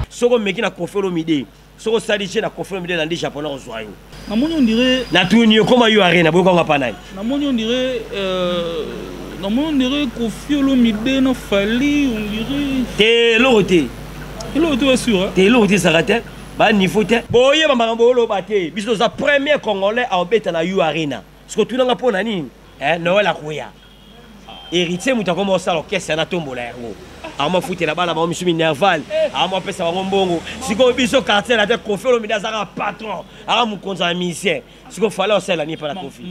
Soki omeki na Koffi Olomide, soki osali je na Koffi Olomide landi japonais akozwa yo. Namoni on dirait natuni yo koma yo arena boyoka nga pa nani? Namoni on dirait euh, namoni on dirait Koffi Olomide na Fally on dirait te eloko te. Eloko te sûr hein? Te eloko te ezalaka te. Ba niveau te. Boyeba makambo oloba te. Biso toza premier congolais aobeta na U Arena. Siko tunanga mpo na nini? Eh, Noël akoya. Héritier moto akoma osala orchestre na tombola yango. Akoma futela bana bango misu minerval, akoma apesa bango mbongo. Sikoyo biso quartier na te Koffi Olomide azaka patron, aka mokonzi ya musicien. Sikoyo fallait osala nini mpo na Koffi?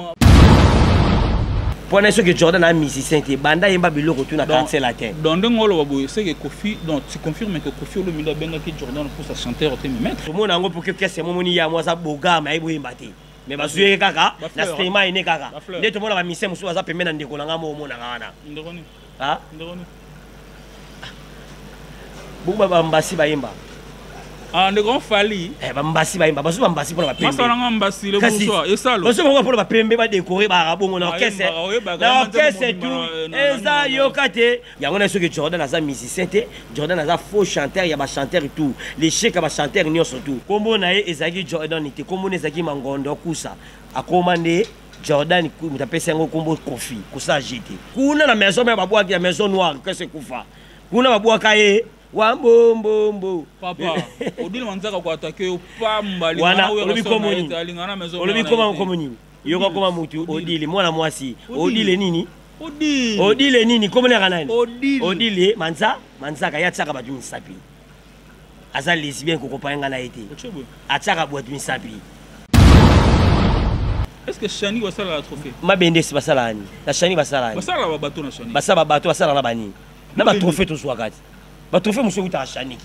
Mpo na soki Jordan a musicien te, banda yemba biloko tu na quartier latin. Donc ndenge oloba boye, c'est que Koffi, donc tu confirmes que Koffi Olomide abengaki Jordan pour sa chanteur te mais maître. Tomona yango pour que orchestre momoni ya mwa aza boga mais ayebi oyemba te. Mais bazwi ye kaka na sema ene kaka nde tomona ba musicien mosusu baza pembeni na ndeko na ngai moko omonaka wana. Ndeko nini? Ah? Ndeko nini? Bongo ba mbasi bayemba. Ah ndeko Fally. Eh ba mbasi bayemba, bazo ba mbasi pona ba pembe. Masala nga mbasi le bonsoir esalo. Bazo bango pona ba pembe ba décorer ba bongo na orchestre. Na orchestre tout eza yoka te. Yango na soki Jordan aza musicien te, Jordan aza faux chanteur ya ba chanteur tout. L'échec ya ba chanteur nyonso tout. Kombo na ye ezalaki Jordan te, kombo na ezalaki Mangondo Kusa. Akoma nde Jordan moto apesi yango kombo Koffi, kosala jete. Kuna na maison mère babwaki ya maison noire, kese kufa. Kuna babwaka ye wambombombo papa odile manzaka ko attaquer yo pamba wana olobi kombo nini olobi koma kombo nini yoka koma mutu odile mwana mwasi odile nini odile odile nini kombo naka nani odile odile manza manzaka ye atiaka bato misapi aza lesbien kokopa nga na ye te atiaka bato misapi. Est-ce que Shani basala la trophée? Mabende esi basala nini? Na Shani basala nini? Basala ba bateau na Shani. Basala ba bateau basala na banini? Na ba trophée tozwaka ti. Ba trophée mosusu ekutaka Shaniki.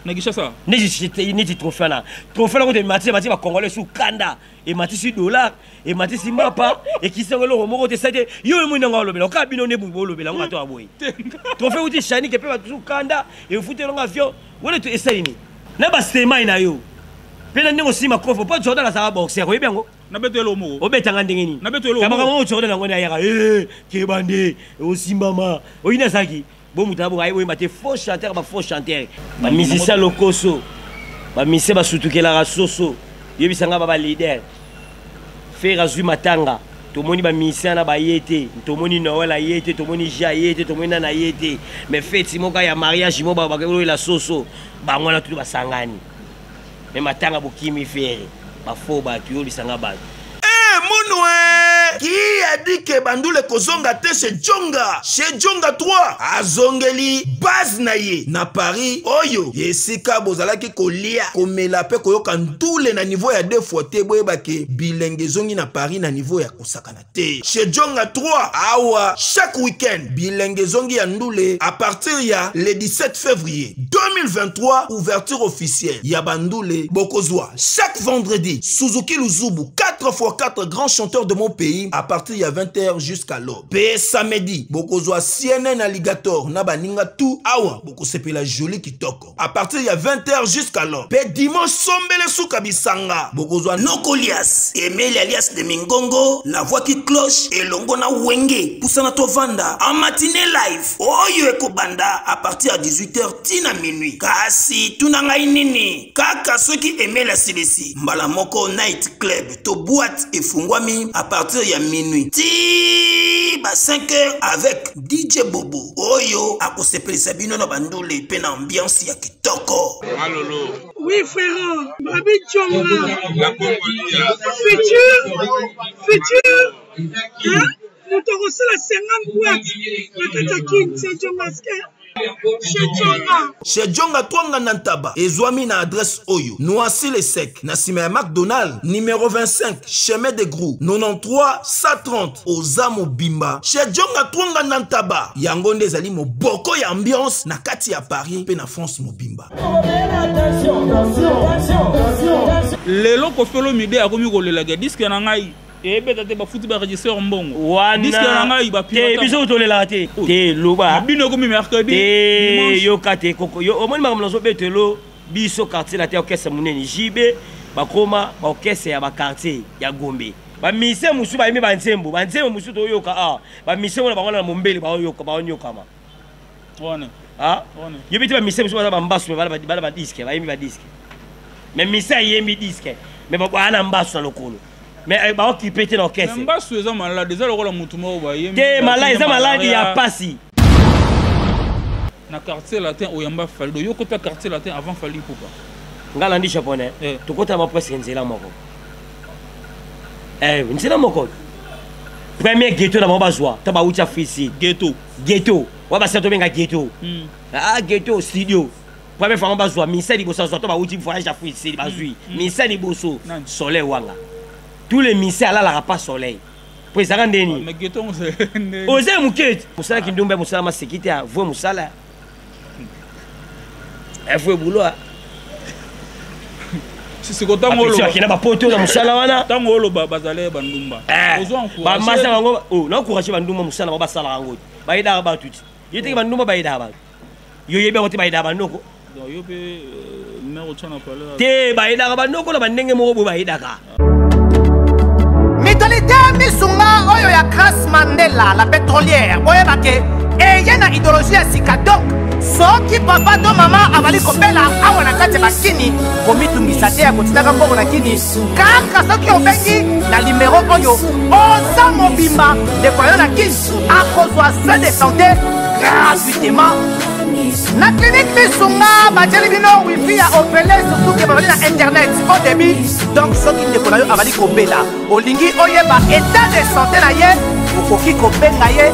Na Kinshasa? Neti neti trophée wana. Trophée wana kutu emati emati ba Congolais sous kanda. Ematisi dollar, ematisi mapa, ekisi yango eloko moko te sate. Yo omoni nango olobela, oka bino nde bolobela yango bato ya boye. Trophée uti Shaniki pe bato sous kanda, efuteli yango avion. Wana esali nini? Na ba semai na yo. Pe na ndenge osima kofa, po Jordan azalaka boxer, oyebi yango? Nabeto eloko moko. Obetanga ndenge nini? Nabeto eloko moko. Makambo Jordan yango nde ayaka, eh, keba nde, osimbama. Oyini azalaki bo moto abonga ayebi oyemba te, faux chanteur, ba faux chanteur. Ba musicien lokoso, ba musicien basutukelaka soso. Yebisa nga ba ba leader. Ferre azwi matanga, tomoni ba musicien na ba ye te, tomoni Noël aye te, tomoni J aye te, tomoni nana aye te. Mais feti moko ya mariage mo ba ba soso, bango wana tutu basangani. Mais matanga bokimi Ferre, ba faux bato yo lisanga bato. Eh monwe! Qui a dit que Bandule kozonga te chez Djonga? Chez Djonga 3 azongeli base na ye na Paris oyo esika bozalaki kolia, komela pe koyoka ndule na niveau ya deux fois te. Boyeba ke bilenge ezongi na Paris na niveau ya kosakana te. Chez Djonga 3 awa chaque week-end bilenge ezongi ya ndule à partir ya le 17 février 2023, ouverture officielle ya bandule bokozwa chaque vendredi Suzuki Luzubu 4x4 grand chanteur de mon pays à partir ya 20h jusqu'à l'aube. Pe samedi bokozwa CNN Alligator na baninga tout awa bokosepela joli kitoko à partir ya 20h jusqu'à l'aube. Pe dimanche sombele suka bisanga bokozwa Nokolias Emeli alias de Mingongo la voix qui cloche elongo na Wenge pusana tovanda en matinée live oyo ekobanda à partir ya 18h ti na minuit. Kasi tuna ngai nini kaka soki Emeli asilisi mbala moko night club to boîte efungwami à partir ya minuit ti ba 5h avec DJ Bobo oyo akosepelisa bino na bandule pe na ambiance ya kitoko. Malolo. Oui frère, Babi Djonga. La Congolia. Futur, futur. Hein? Moto akosala 50 boîte na kati ya Kin, c'est Djonga Chez Djonga. Chez Djonga Twanga na Ntaba ezwami na adresse oyo Noisy-le-Sec na sima ya McDonald numéro 25 chemin de Grou 93 130 oza mobimba. Chez Djonga Twanga na Ntaba yango nde ezali moboko ya ambiance na kati ya Paris pe na France mobimba. Lelo Koffi Olomide akomi kolelaka disque na ngai ebeta te, bafuti ba régisseur mbongo. Wana disque na ngai ba te, biso tolelaka te. Oh. Te loba. Bino ekomi mercredi, Te, dimanche. yoka te koko. Yo omoni makambo nazobetelo biso quartier la te orchestre monene JB bakoma ba orchestre ya ba quartier ya Gombe. Ba musicien mosusu bayembi ba nzembo, ba nzembo mosusu toyoka awa. Ba musicien wana bango na mombele baoyoka, baonyokama. Wana. Ah? Yo beti ba musicien mosusu baza bambasu me bana badisque bayembi badisque mais musicien ayembi disque mais baa na mbasu na lokolo mais eh, baokipe te na orchestre. Mbasu eza malade, eza lokola motu moko bayembi te malade, eza maladi ya pasi. Na Quartier Latin oyamba Fally, yo kota Quartier Latin avant Fally Ipupa. Nga nalandi japonais eh. Tokotama presque nzela moko eh, nzela moko premier ghetto na bango bazwa to bauti afisi ghetto ghetto wa basi tobenga ghetto. Ah, ghetto studio premier fois bazwa misa liboso azwa to bauti voyage afisi bazwi misa liboso soleil wanga tous les misa alalaka pas soleil po ezalaka ndeni oza moke mosala kindumba mosala maseki te avue mosala avue bulo. Siko ntango akenda bapoto na mosala wana. Ntango oloba bazali bandumba, bamasa bango na encourage bandumba mosala bango basalaka yango te, bayedaka bato ti yo teke bandumba bayedaka bato yo yebi yango te, bayedaka banoko te, bayedaka banoko na bandenge moko boye bayedaka. Mutualité Misunga oyo ya Grace Mandela la pétrolière, boyeba ke eye na idéologie ya sika. Donc soki papa to mama azali kobela awa na kati ya bakini, komitungisa te ya kotindaka mbongo na kini. Kaka soki obengi na nimero oyo, oza mobimba, ndeko yo na kini akozwa soin de santé gratuitement. Na clinique Misunga batieli bino wifi ya ofele, surtout ke bazali na internet au débit. Donc soki ndeko na yo azali kobela, olingi oyeba état de santé na ye, okoki kobenga ye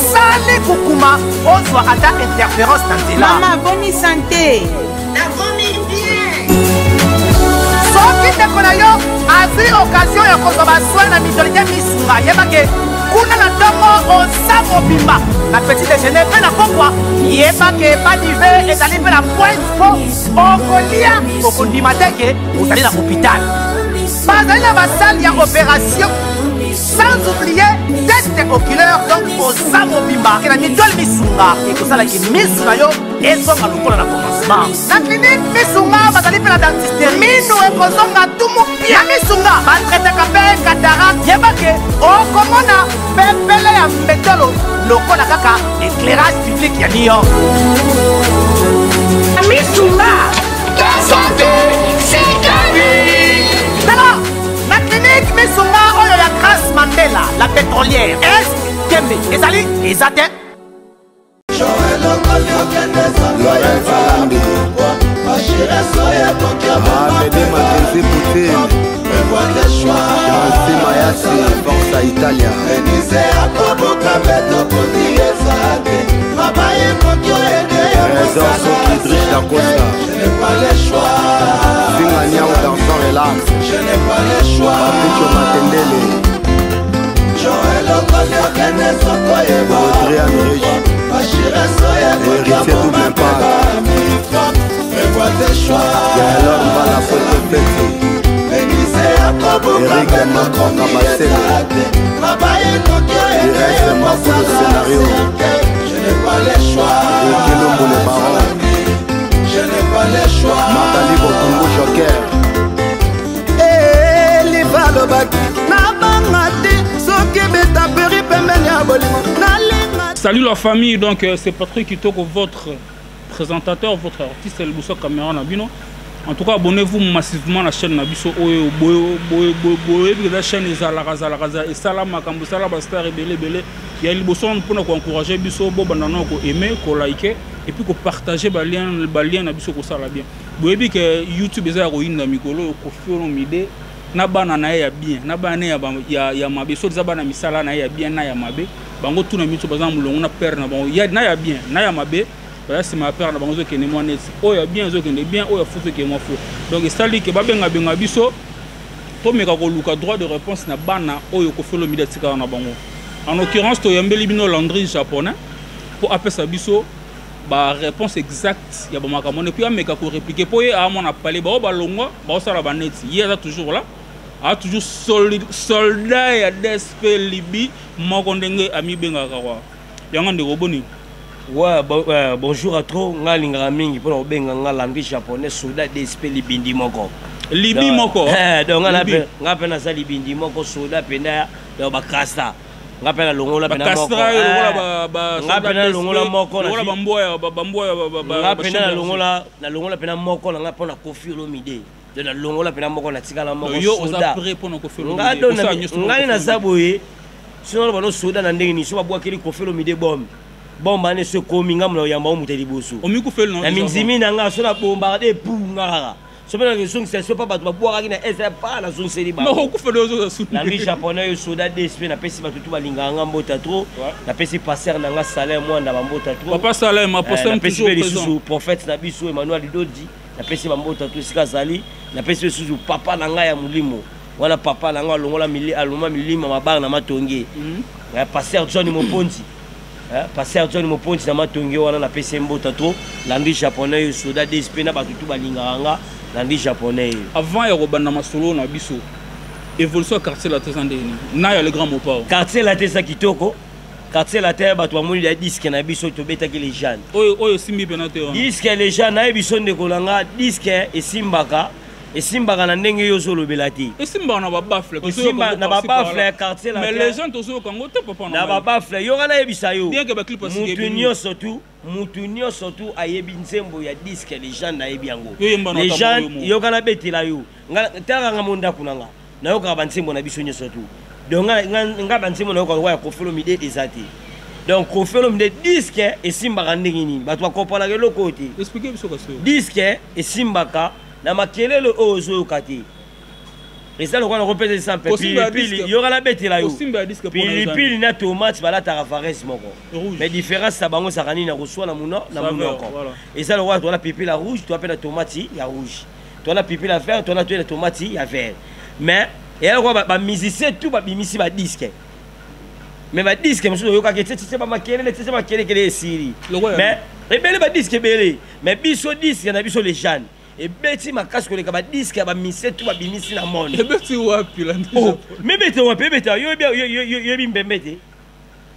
sali kukuma, ozwa ata interférence na nzela. Mama, boni santé? Nakomi bien. Soki ndeko na yo azwi occasion ya kozwa basoin na mutualité Misunga, yebake kuna na ntongo oza mobimba, na petit déjeuner mpe na pokwa, yebake badive ezali mpe na pointe mpo okolia, okondima te ke ozali na hôpital. Bazali na basale ya opération, sans oublier test oculaire. Donc oza mobimba na mutuelle Misunga, ekosalaki misu na yo ezonga lokola na commencement. Na clinique Misunga bazali mpe na dentiste, minu ekozonga tumu pia. Misunga batraitaka mpe cataracte, yebake okomona pepele ya mbetolo lokola kaka éclairage public ya New York. Misunga, santé tala na clinique Misunga oyo ya Grace Mandela la pétrolière, est tembe ezali eza te. Laurent Salambi, Amédée Mackenzie Poutine, Jansi Mayasi, Forza Italia. Trésor Soki Idriss Da Costa, Finga Niao Garçon Relax, Patricio Matendele, Audrey Regi, Héritier Double Impact, Gaëlor Mbala Foto Feti, Eric Macron Kabasele, Irès Makolo Scénario, Ricky Lumbu le Baron, Magali Bokungu Joker. Livalobaki nabanga te soki betaperi pembeni ya bolingo nalinga. Salut la famille, donc c'est Patrick Kitoko, votre présentateur, votre artiste, le Boussa Caméra na bino. En tout cas, abonnez-vous massivement à la chaîne na biso oyo boyo boyo boyo boyo la chaîne ezalaka zalaka esala makambo, esala ba star ebele ebele. Ya liboso mpona koencourager biso, bo banda na ko aimer, ko liker et puis ko partager ba lien na biso kosala bien. Boyebi ke YouTube eza ya koyinda mikolo. Koffi Olomide na bana na ye ya bien na bana ya mabe, so eza bana misala na ye ya bien na ya mabe, bango tuna miso baza na molongo na père na bango ya, na ya bien na ya mabe baza nsima ya père na bango. Ezokende mwa neti oyo ya bien ezokende bien, oyo ya faux ezokende mwa faux. Donc esali ke babengabenga biso, tomeka koluka droit de réponse na bana oyo Koffi Olomide atikala na bango. En l'occurrence, toyambeli bino Landry Japonais mpo apesa biso baréponse exacte ya bamakambo wana, et puis ameka korépliquer mpo ye aamona pale bao balongwa baosala baneti, ye aza toujours là, aza toujours soldat ya DSP Libi moko ndenge amibengaka kwa yango. Ndeko, boni? Ouais, bon, bonjour à trop. Nga alingaka mingi mpona kobenga nga Landry Japonais, soda DSP libindi moko. Libi moko. Donc nga Libi. Nga mpe naza libindi moko, soda mpenza, donc bakrasta. Nga mpe nalongola mpe na moko. Nga mpe nalongola moko. Nga mpe nalongola, nalongola mpe na moko na nga mpo na Koffi Olomide. Donc nalongola mpe na moko, natikala moko soda. Ngai naza boye, soki naloba no soda na ndenge nini? So babwakeli Koffi Olomide bombe, bombe wana eso ekomi ngambo na oyamba o moto ya liboso na minzimi na nga. So na bombarde epunga kaka, so mpe nazongisa, so mpa bato babwakaki na est pa, nazongiseli bango. Landry Japonais, yo soda dsp. Napesi bato tu balingaka nga mbota trop. Napesi pasteur na nga Salin Mwanda bambota trop. Papa Salin. Napesi mpe lisusu prophète na biso Emmanuel Dodi, napesi bambota to esika azali. Napesi lisusu papa na ngai ya molimo wana, papa na ngai alongola aloma milimo mabare na Matonge, pasteur John Moponzi, pasteur John Moponzi na Matonge wana, napesi ye mbota trop. Landry Japonais, yo soda dsp na bato tu balingaka nga, Landry Japonais yo. Avant ya kobanda masolo na biso, évolution ya Quartier Latin eza ndenge nini na ya le grand Mopao? Quartier Latin eza kitoko. Quartier Latin, bato bamoni ya disque na biso tobetaki Légende. Oyo esimbi mpena te wana. Disque Légende, nayebi biso, ndeko na nga, disque esimbaka, esimbaka na ndenge yo ozolobela te. Esimbaka na babaffle. Na babaffle ya Quartier. Mais Légende tozoyoka yango te, papa. Na babaffle, yoka, nayebisa yo. Bien que baclip. Mutu nyonso tu, mutu nyonso tu ayebi nzembo ya disque Légende, nayebi yango. Légende, yoka, nabetela yo. Talaka mo ndako na nga, nayokaka banzembo na biso nyonso tu. Donc nga banzembo nayokaka lokola ya Koffi Olomide eza te. Donc Koffi Olomide, disque esimbaka ndenge nini? Bato bakomprenaka eloko oyo te. Disque esimbaka na makelele oyo ozoyoka te. Eza lokola nakopesa exemple, pilipili. Yoka, nabetela yo, pilipili na tomate balataka varese moko, mais différence na bango ezalaka nini? Na koswa na monoko. Eza lokola towana pilipili ya rouge, toa mpe na tomate ya rouge, towana pilipili ya vert, towana toye na tomate ya vert. Mais eya lokola bamusicien tout babimisi badisque, mais badisque mosusu oyokaki tietietie bamakelele, tietie makelekele, esili. Mais ebele, badisque ebele. Mais biso, disque na biso Légende ebeti makasi koleka badisque ya bamusicien tout babimisi na monde. Ebeti wapi? Mebete wapi? Ebeta yo yebi mbembe te.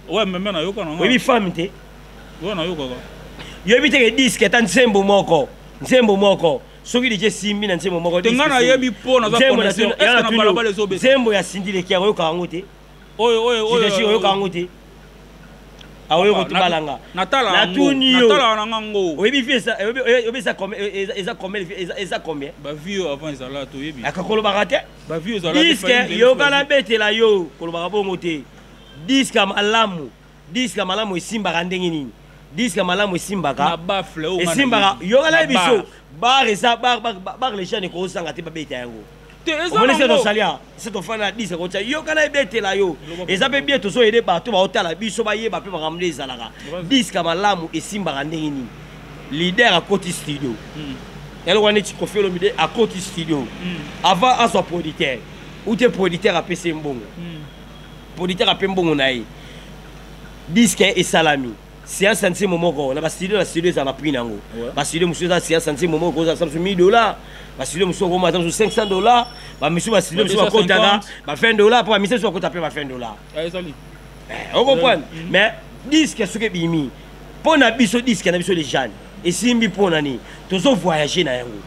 Ouais, mbembe nayoka nango. Oyebi femme te. Ouais, nayokaka. Yoyebi teke disque ata nzembo moko, nzembo moko, soki dije esimbi na nzembo moko. Te, nga nayebi mpo naza connaisseur. Est-ce na balabala ezobeta? Nzembo ya Cindy Le Cœur, oyoka yango te? Oyo oyo oyo. Oyoka yango te? Aoyo kotubalanga. Natuni yo, natalaka nanga ngo. Oyebi vie oyebi eza combien, eza combien? Bavie oyo avant ezala, toyebi. Akakolobaka te. Bavie ezala. Disque, yoka, nabetela yo, kolobaka bongo te. Disque ya malamu, disque ya malamu esimbaka ndenge nini? Disque ya malamu esimbaka, esimbaka, yoka na biso, bar eza bar, bar Légende ekozanga te babeta yango. Omoni se tosali awa, se tofanda na disque kotia, yoka na ebetela yo, eza mpe bien. Tozoyede bato baotala biso bayeba mpe makambo nde ezalaka. Disque ya malamu esimbaka ndenge nini? Leader akoti studio, eloko wana neti Koffi Olomide akoti studio, avant azwa producteur ou te, producteur apesi ye mbongo, producteur ape mbongo na ye, disque esalami, séance ya nzembo moko na bastudio, na studio ezala na prix nango. Bastudio mosusu eza séance ya nzembo moko kozala mosusu 1000 $, bastudio mosusu okoma ata mosusu 500 $, bamisusu bastudio mosusu bakotaka ba 20 $, mpo bamisusu bakota mpe ba 20 $. Ocomprendre? Mais disque soki ebimi, mpo na biso, disque na biso Légende esimbi mpo na nini? Tozo voyage na yango,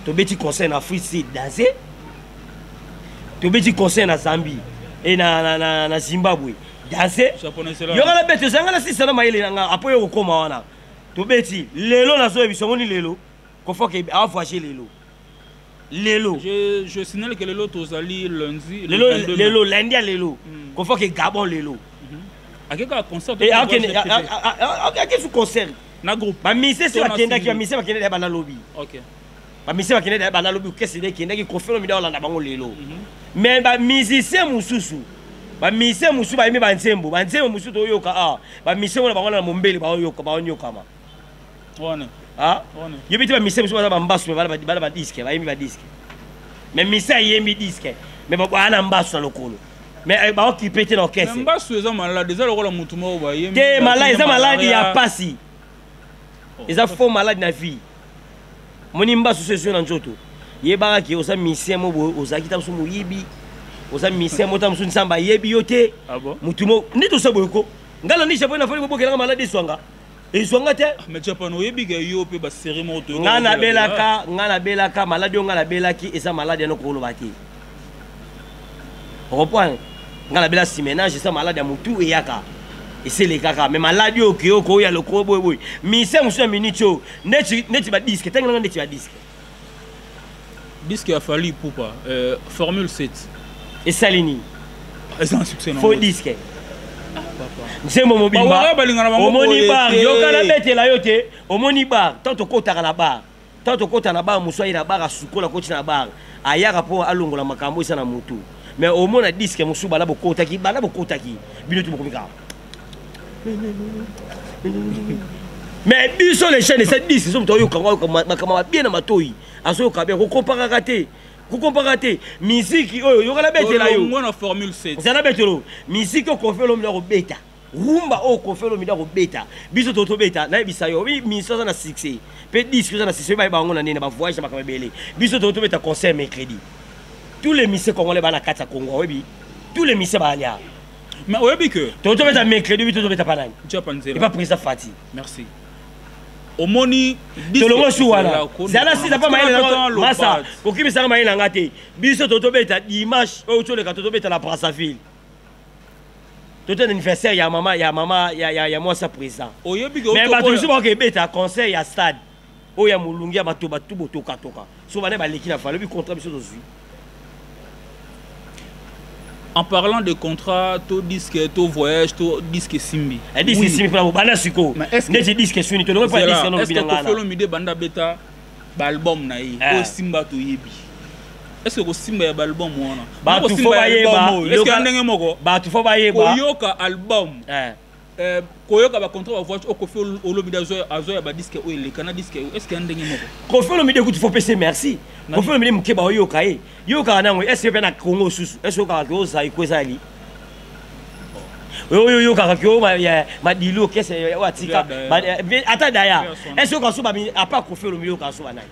tobeti concert na Afrique Sud danse, tobeti concert na Zambie e na Zimbabwe danse. Yoka na beti, ozanga na sisa na mayele na nga apo yo kokóma wana. Tobeti lelo, nazoyebisa, omoni lelo kofoke avoyage lelo, lelo. Je signale que lelo tozali lundi. Lelo, lelo lundi ya lelo, kofoke Gabon lelo. Akeka concert? Ake su concert. Na groupe? Bamise si bakendaki, bamise bakendaki bana lobi. Bamise bakendaki bana lobi, okese ekendaki Koffi Olomide olanda bango lelo. Mais bamusicien mosusu, bamusicien mosusu bayembi banzembo, banzembo mosusu toyoka awa, bamusicien wana bango na mombele baoyoka, baonyokama. Wana. Yebi te, bamusicien mosusu baza bambasu, me bana badisque, bayembi badisque, mais musicien ayembi disque, mais baa na mbasu na lokolo, mais baokipe te na orchestre. Mbasu eza malade, eza lokola motu moko bayembi. Te, malade eza maladi ya pasi, eza faux malade na vie. Moni mbasu so ezwi na nzoto, yebaka ke oza musicien mo boye, ozalaki ta mosu moyibi, oza musicien mo ta mosu Nzambe ayebi yo te. Motu mo nde tosa boye ko ngai na ndi Japon, nafali bobokelanga maladi, eswanga, ezwanga te. Mais Japan, oyebi ke yo mpe basérie moko. Ngai nabelaka, ngai nabelaka maladi oyo ngai nabelaki eza maladi yana koloba te, reprendre. Nga nabela simenage, eza malade ya motu eyaka eselekaka, mais maladi oyo okeyo okoya lokolo boye boye, mise mosusu ya minute oyo neti neti badiske ntangi nanga neti badiske. Disque ya Fally Ipupa, Formule 7. Esali nini? Eza na succès. Faux disque. Nzembo mobimba omoni bar, yoka nabetela yo te. Omoni bar, tant tokotaka na bar, tant tokota na bar, mosu aye na bar, asukola, akoti na bar, ayaka mpo alongola makambo eza na motu. Mais omona disque mosusu, bala bokotaki, bala bokotaki, bino tu bokomi kaka. Mais biso les chaînes, esa disque so moto ayoka yango, makambo mabe na matoi, azoyoka bien. Kokomparaka te, kokomparaka te. Miziki oyo, yoka nabetela yo. Tolongwa na Formule 7. Eza nabetelo miziki oyo Koffi Olomide akobeta, rumba oyo Koffi Olomide akobeta, biso to tobeta. Nayebisa yo, obi misi aza na succès mpe disque oza na succès, bayeba yango na nini? Na bavoyage na makambo ebele. Biso to tobeta concert mercredi, tous les musiciens congolais baa na kati ya Congo, oyebi, tous les musiciens baalia. Mais oyebi que to tobeta mercredi, biso tobeta pa nani? Japa Nzela. Epa président Fati. Merci. Omoni. Tolongo su wana, zala sisa mpa mayele masa, kokimisaka mayele na nga te. Biso to tobeta dimanche oyo toleka, to tobeta na Brazzaville, toto na anniversaire ya mama ya mama ya mwasi ya président. Oyebi que Mais bato mosusu bakoka ebeta concert ya stade oyo ya molungi ya bato batu botokatoka so bana baleki na Fally. Oyebi contrat biso tozwi? En parlant de contrat, to disque, to voyage, to disque simbi. Eh, disque simbi mpona bobanda sikoyo neti disque suni tolongo mpo ya disque no lobi na ngai. Kofi Olomide banda beta baalbum na ye oyo simba, toyebi. Est ce que kosimba ya baalbum wana, bato fo bayeba est ce que ndenge moko? Bato fo bayeba. Koyoka album, koyoka bacontrat, bavoyage oyo Koffi Olomide azwa ya badisque oyo eleka na disque oyo, est ce que ya ndenge moko? Koffi Olomide kutu fo pese merci. Koffi Olomide moke baoyoka ye, yokaka nango. Est ce mpe na Congo susu, est ce oyokaka ke ozai ko ezali oyo oyokaka ke oyo madilu okese oyo atika ata daya? Est ce oyoka so apa Koffi Olomide, oyokaka so banani?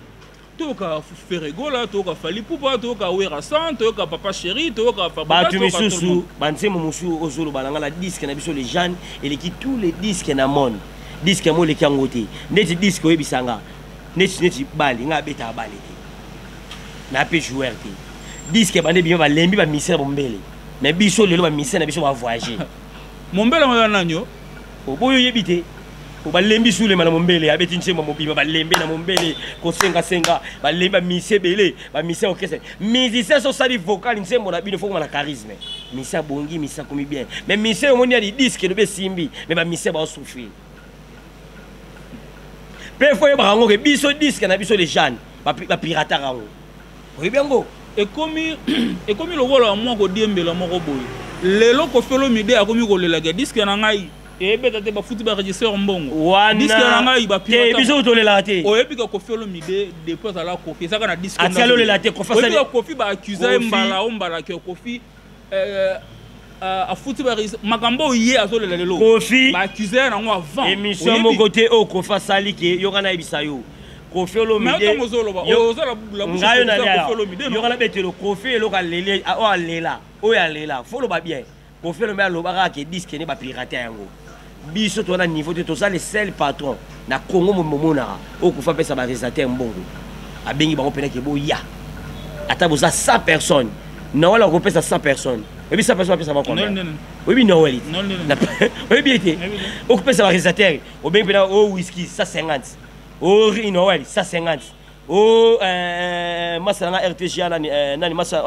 Toyoka Ferre Gola, toyoka Fally Ipupa, toyoka Werrason, toyoka Papa Chéri, toyoka bato misusu. Banzembo mosusu ozoloba na nga na disque na biso Légende eleki tous les disques na monde. Disque yango eleki yango te. Neti disque oyebisa nga neti bale, nga abetaka bale te, na mpe joueur te. Disque bande bima, balembi bamusicien na bombele. Mais biso lelo bamusicien na biso bavoyage. Mombele oyo nani yo? Oboyo oyebi te, balembi sulema na mombele, abeti nzembo mobimba, balembe na mombele kosengasenga, balembi bamusicien ebele, bamusicien orchestre. Musicien so osali vocal, nzembo na bino fokoma na charisme, musicien abongi, musicien akomi bien. Mais musicien omoni ya disque elobi esimbi, mais bamusicien baosouffrir mpe fo oyebaka yango ke biso disque na biso Légende bapirataka yango, oyebi yango. Ekomi lokola mwa kodiembela moko boye. Lelo Koffi Olomide akomi kolelaka: disque na ngai eyebeta te, bafuti barégisseur mbongo, disque na ngai. Te, biso tolelaka te. Oyebi ka Koffi Olomide depuis azala Koffi, ezaka na disque. Atikali olela te. Koffi, oyebi ka Koffi baaccuse ye mbala o mbala ke Koffi afuti makambo oyo ye azolela lelo. Koffi baaccuse ye nango avant. Émission moko te oyo Koffi asali ke yoka nayebisa yo Koffi Olomide, ngai yoka nabetelo Koffi eloko aleli oyo alela, oyo alela, fo loba bien. Koffi Olomide alobaka ke disque ne bapirate yango. Biso toza na niveau te, toza le seul patron na Congo momonaka oyo Koffi apesa baréalisateur mbongo, abengi bango mpena ke boya, ata boza 100 personnes. Noel akopesa 100 personnes, oyebi 100 personnes bapesa bango combien? Oyebi Noel, oyebi ete okopesa baréalisateur, obengi mpena o whisky 150, o Noel 150, o masa nanga RTGA nani, nani masa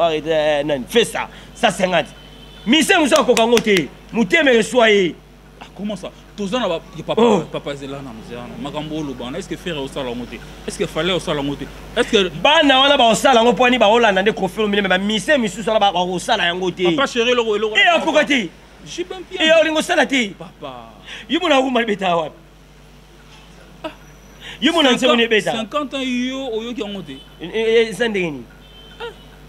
nani festa 150. Mise mosusu akoka yango te, motema eswa ye. Comment ça? Toza na papa. Papa, zela na zela na makambo oloba wana. Est ce que Ferre osala yango te? Est ce que Fally osala yango te? Est ce que Bana wana baosala yango mpo ani baolanda nde Koffi Olomide, mais bamise misusu wana bakosala yango te. Papa Chéri, eloko eloko. E akoka te. E olingo osala te. Papa. Yo mona rumba ebeta wapi? Yo mona nzembo ebeta? 50 ans yo oyoki yango te. Eza ndenge nini?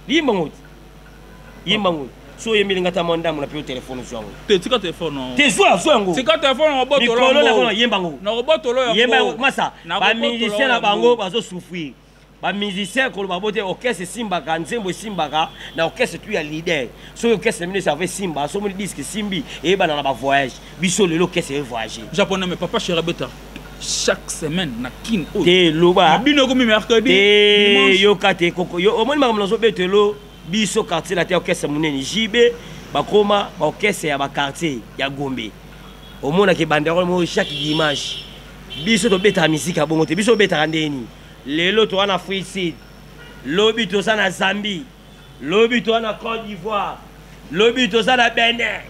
Yimba ngo te, yimba ngo. So oyembeli nga ta mwa ndambo na mpe yo telefone, zwa yango. Te, tika telefone. Te, zwa, zwa yango. Tika telefone. Mikolo na yemba ngo. Nakobotolo yango. Yemba yango masa. Bamusicien na bango bazosouffrir. Bamusicien koloba bo te, orchestre esimbaka, nzembo esimbaka na orchestre tu ya leader. Soki orchestre na bino eserve esimba, so omoni disque esimbi, eyebana na bavoyage. Biso lelo orchestre evoyage. Japonais, mais Papa Chéri abeta chaque semaine na Kin oyo. Te, loba. Bino ekomi mercredi. Te, yoka te koko yo omoni makambo nazobetelo biso quartier na te, orchestre monene JB. Bakoma baorchestre ya baquartier ya Gombe. Omonaka banderole moko chaque dimanche. Biso tobetaka misika ya bongo te. Biso tobetaka ndeni. Lelo toza na Free Sud, lobi toza na Zambie, lobi toza na Côte d'Ivoire, lobi toza na Benin,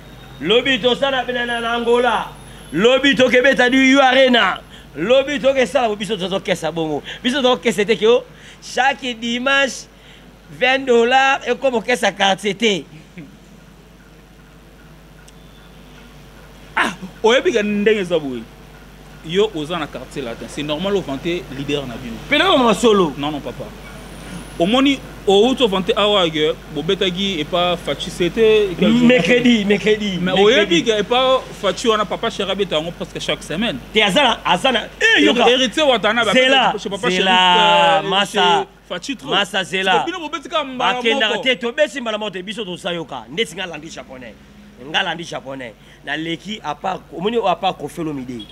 lobi toza na, na, na, na Angola, lobi tokebeta du U Arena, lobi tokesala. Biso tozokesa bongo. Biso tokesa te ke chaque dimanche 20 $ ekoma okesa quartier te. Ah, oyebi ke ndenge eza boye, yo oza na Quartier Latin, c'est normal ovanter leader na bino. Pena mama solo. Non, non, papa, omoni outi ovanter awa ke bobetaki epa Fatshi, c'était Mercredi, mercredi. Mais oyebi ke epa Fatshi wana, papa chéri abeta yango presque chaque semaine. Te, aza na Héritier Watana. Zela, zela, masa. Fatshi trop. Masa, zela. Bino bobeti kaka mbala Bakendaka moko. te. Tobesi mbala moko te. Biso tosayoka ndeti nga landi japonais, nga landi japonais naleki à part, omoni oyo, à part Koffi Olomide,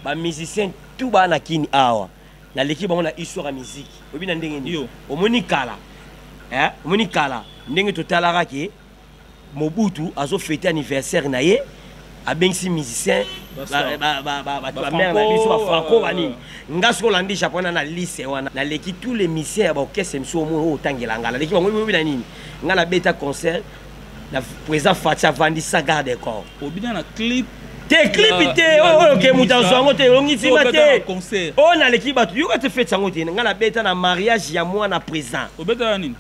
bamusicien tout baa na kini awa, naleki bango na histoire ya musique. Oyebi na ndenge nini? Omoni kala, eh? Omoni kala ndenge totalaka ke Mobutu azofêter anniversaire na ye, abengisi musicien, bamare na biso, bafranco, banini. Nga soki olandi japon na lise wana, naleki tous les musiciens ya baorchestre mosusu. Omoni oyo otangela nga, naleki bango. Oyebi na nini? Nga nabeta concert na président Fatshi, avandisa garde corps. Obina na clip. Te, clip te. Oyo ke moto azwa yango te, olongi ntima te. Oyo naleki bato, yoka te, fête yango te. Nga nabeta na mariage ya mwana président. Obetaka nini?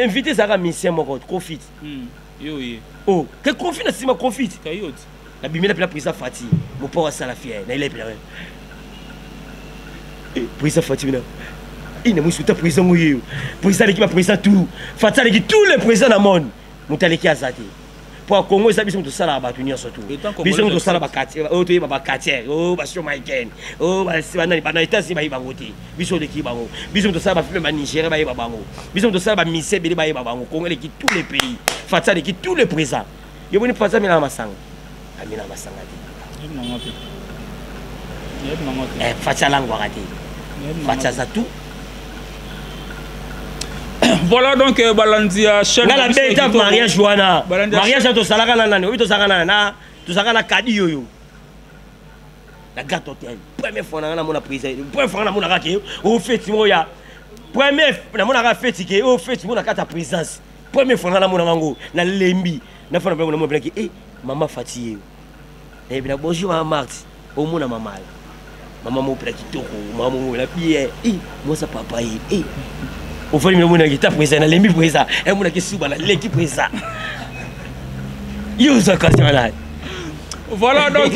Invité ezalaka musicien moko, Profit. Yo ye. Oh, ke Profit na nsima, Profit nabimela mpena président Fatshi, mopo asala fier na ele mpena président Fatshi. Bina ina mosu ta président oyo, président aleki baprésident tout. Fatshi aleki tous les présidents na monde, moto aleki aza te. Po ya Congo eza biso moto tosalaka bato nyonso tu. Biso moto tosala oyo toyeba baquartier oyo, basio Michael oyo, banani bana États-Unis bayeba bango te. Biso oleki bango. Biso moto tosala bafilme, banigéria bayeba bango. Biso moto tosala bamise ebele, bayeba bango. Congo eleki tous les pays. Fatshi aleki tous les présidents. Yo boni, Fatshi amelaka masanga? Amelaka masanga te. Fatshi alangwaka te. Fatshi aza tout. Voilà, donc balandi ya chaîne. Nga nabeta mariage wana, mariage wana tosalaka na nani? Oyebi, tosalaka na tozalaka na kadi oyo na Grand Hôtel. Première fois nanga namona président, première fois nga namonaka ke o feti moko ya première, namonaka feti ke o feti moko na kati ya présidence. Première fois nga namonaka yango, nalembi nafana mpe namona mpenaki e mama Fatshi ye, nayebi na bonjour mama Marthe. Omona mama mama mopela kitoko, mama mopela bien e mwasa papa ye e ofali mina omonaki ta président. Nalembi président, emonaki suba, naleki président. Yo ozwa kasi wana. Voilà, donc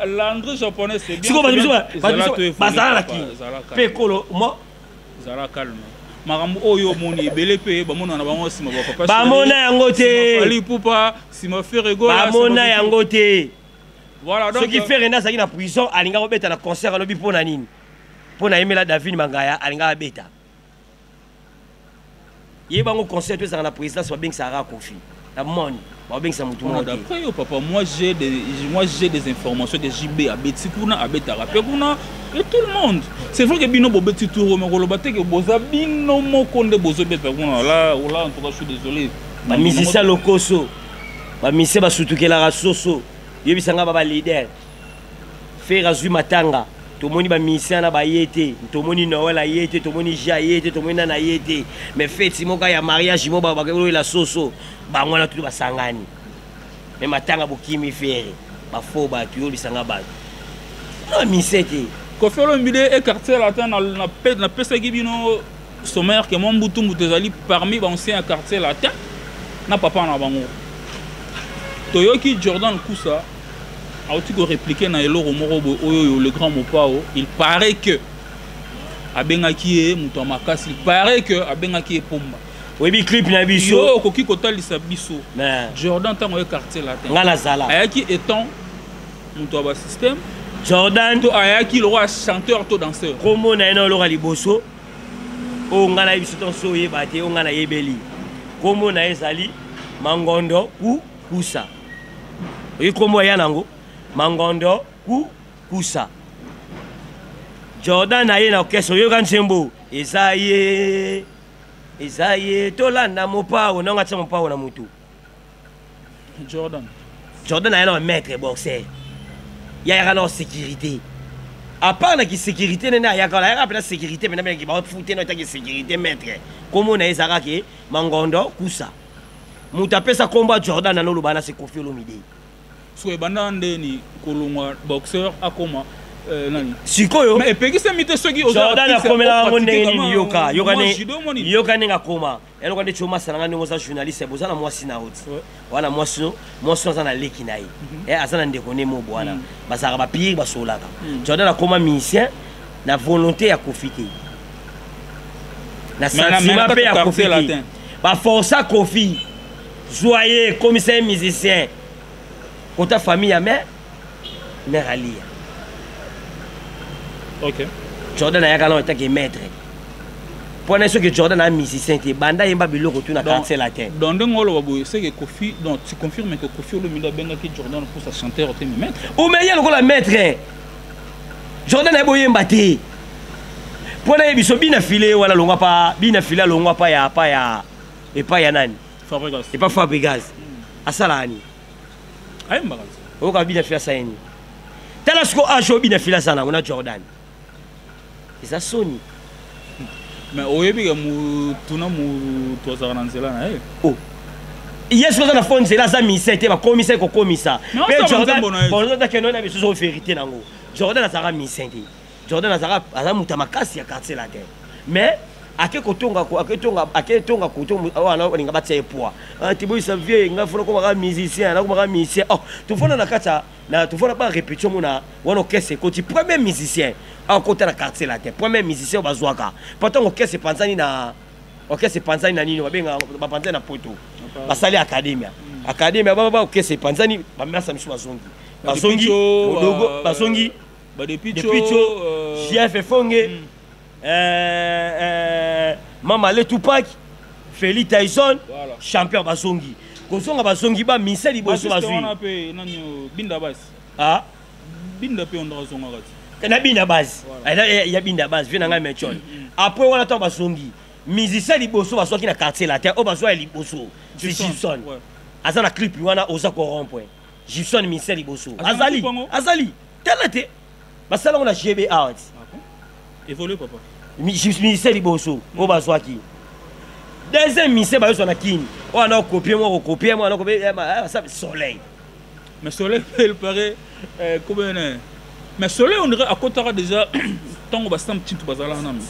Landry japonais, c'est bien. Sikoyo bato bazalaki mpe kolo mo. Zala calme. Makambo oyo omoni ebele mpe bamona na bango nsima bapapa. Bamona yango te. Fally Ipupa, nsima Ferre Gola. Bamona yango te. Voilà, donc soki Ferre nde azalaki na prison, alingaka kobeta na concert. Alobi mpo na nini? Mpo na yemela David Mangaya, alingaka abeta ye bango concert to ezalaka na présidence, babengisaka Koffi na moni, babengisa motu moko te. D'après yo, papa, moi j'ai des informations que JB abeti kuna, abetaka mpe kuna et tout le monde. C'est vrai que bino bobeti tour, mais koloba te ke boza bino moko nde bozobeta kuna. Là là, en tout cas, je suis désolé. Bamusicien lokoso, bamusicien basutukelaka soso. Yebisanga ba baleader. Ferre azwi matanga, tomoni bamusicien na baye te. Tomoni Noel aye te, tomoni J aye te, tomoni nani aye te. Mais feti moko ya mariage mo bakoyela soso, bango wana tutu basangani. Me matanga bokimi Ferre, bafo bato. Yobisanga bato na bamusicien te. Koffi Olomide e Quartier Latin, napesaki bino sommaire ke mwa mbutu mbutu ezali parmi baancien ya Quartier Latin na papa na bango. Toyoki Jordan Kusa auti korépliquer na eloko moko boye oyo le grand Mopao, il paraît que abengaki ye moto ya makasi, il paraît que abengaki ye pomba. Oyebi clip na biso. Yo okoki kotalisa biso Jordan ntango ye Quartier Latin? Nga nazala. Ayaki étant moto ya basystème Jordan to ayaki lokola chanteur to danseur? Kombo na ye na eloko ya liboso oyo ngai nayebi so so oyeba te, oyo ngai nayebeli, kombo na ye ezali Mangondo ku Kusa. Oyi kombo ya nango Mangondo ku Kusa. Jordan na ye na orchestre, oyoka nzembo eza ye. Eza ye tolanda mopao nanga atia mopao na mutu. Jordan. Jordan aya na maître boxer. Yayaka na sécurité. À part na ki sécurité nene ayaka ayaka pena sécurité pena pena ki ba fute na taki sécurité maître. Komo na ezaka ke mangondo kusa. Mutu apesa kombo ya Jordan na loloba na se Koffi Olomide. Sikoyo ebanda ndeni kolongwa boxeur akoma euh, nani sikoyo mais epekisami te soki Jordan akomela yango ndenge nini yoka yoka yoka ndenge akoma eloko nde tio masala nga ndenge oza journaliste boza na mwasi na yo ti wana mwasi no mwasi no aza na leki na ye mhm. eh, aza na ndeko ne mobo wana mm. bazalaka bapire basololaka mm. Jordan akoma musicien na volonté ya Koffi te na sentiment mpe ya Koffi te baforsa Koffi zwa ye komisa ye musicien kota famille ya mère mère alia ok jordan ayaka nao etake maître mpo na soki jordan aya musicien te banda ayemba biloko tu na quartier latin donc ndenge oloba boye seke kofi donc tu confirme que kofi olomide abengaki jordan pour sa chanteur te mais maître omeye lokola maître jordan aye boyemba te mpo na ye biso bina file wana longwa pa bina file alongwa pa ya pa ya epai ya nani epa fabrigas asalaka nini ayembaka oyoka bina file asala nini tala siko age oyo bina file aza nango na jordan eza soni mais oyebi ke mutu na mutu azalaka na nzela na ye oh. ye soki aza na fo nzela aza mise te bakomisa ye kokomisa mpe jordan akende na biso verité nango jordan azalaka mise te Jordan azaka aza moto ya makasi ya quartier latin mais ake kotonga ake tonga ake tonga koto wana olinga batia ye poids ah, tiboyisa vie nga fona komaka musicien nakomaka musicien oh tofanda na kati na tofanda ba répétition mona wana orchestre ekoti premier musicien akota na quartier latin premier musicien oyo bazwaka mpo ntango orchestre epanzani na orchestre epanzani na nini babenga bapanzani na poto basali academia mm. academia baba orchestre epanzani bamasa misu bazongi bazongi modogo bazongi Badepicho, euh... JF Efonge, mm. euh, euh, Mama Le Tupac, Feli Tyson, voilà. champion bazongi. Kozonga bazongi ba misa liboso bazui. Binda base. Ah binda pe ondra zonga kati. Na binda base. Voilà. Ya binda base, vie na ngai mechon. Mm. Après wana to bazongi. Musicien liboso bazwaki na quartier latin, oyo bazwa ya liboso. C'est Gibson. Ouais. Aza na clip wana oza ko rond-point. Gibson musicien liboso. Azali, azali. Tala te. Basala ngo na GB awa ti. Ah Évolue papa. Musicien liboso oyo bazwaki. Deuxième musicien bayozwa na Kin. Oyo ana kopie moko kopie moko ana kopie eh, soleil. Mais soleil il paraît euh, comment mais soleil on dirait akotaka déjà ntango basam tintu bazalaka nanu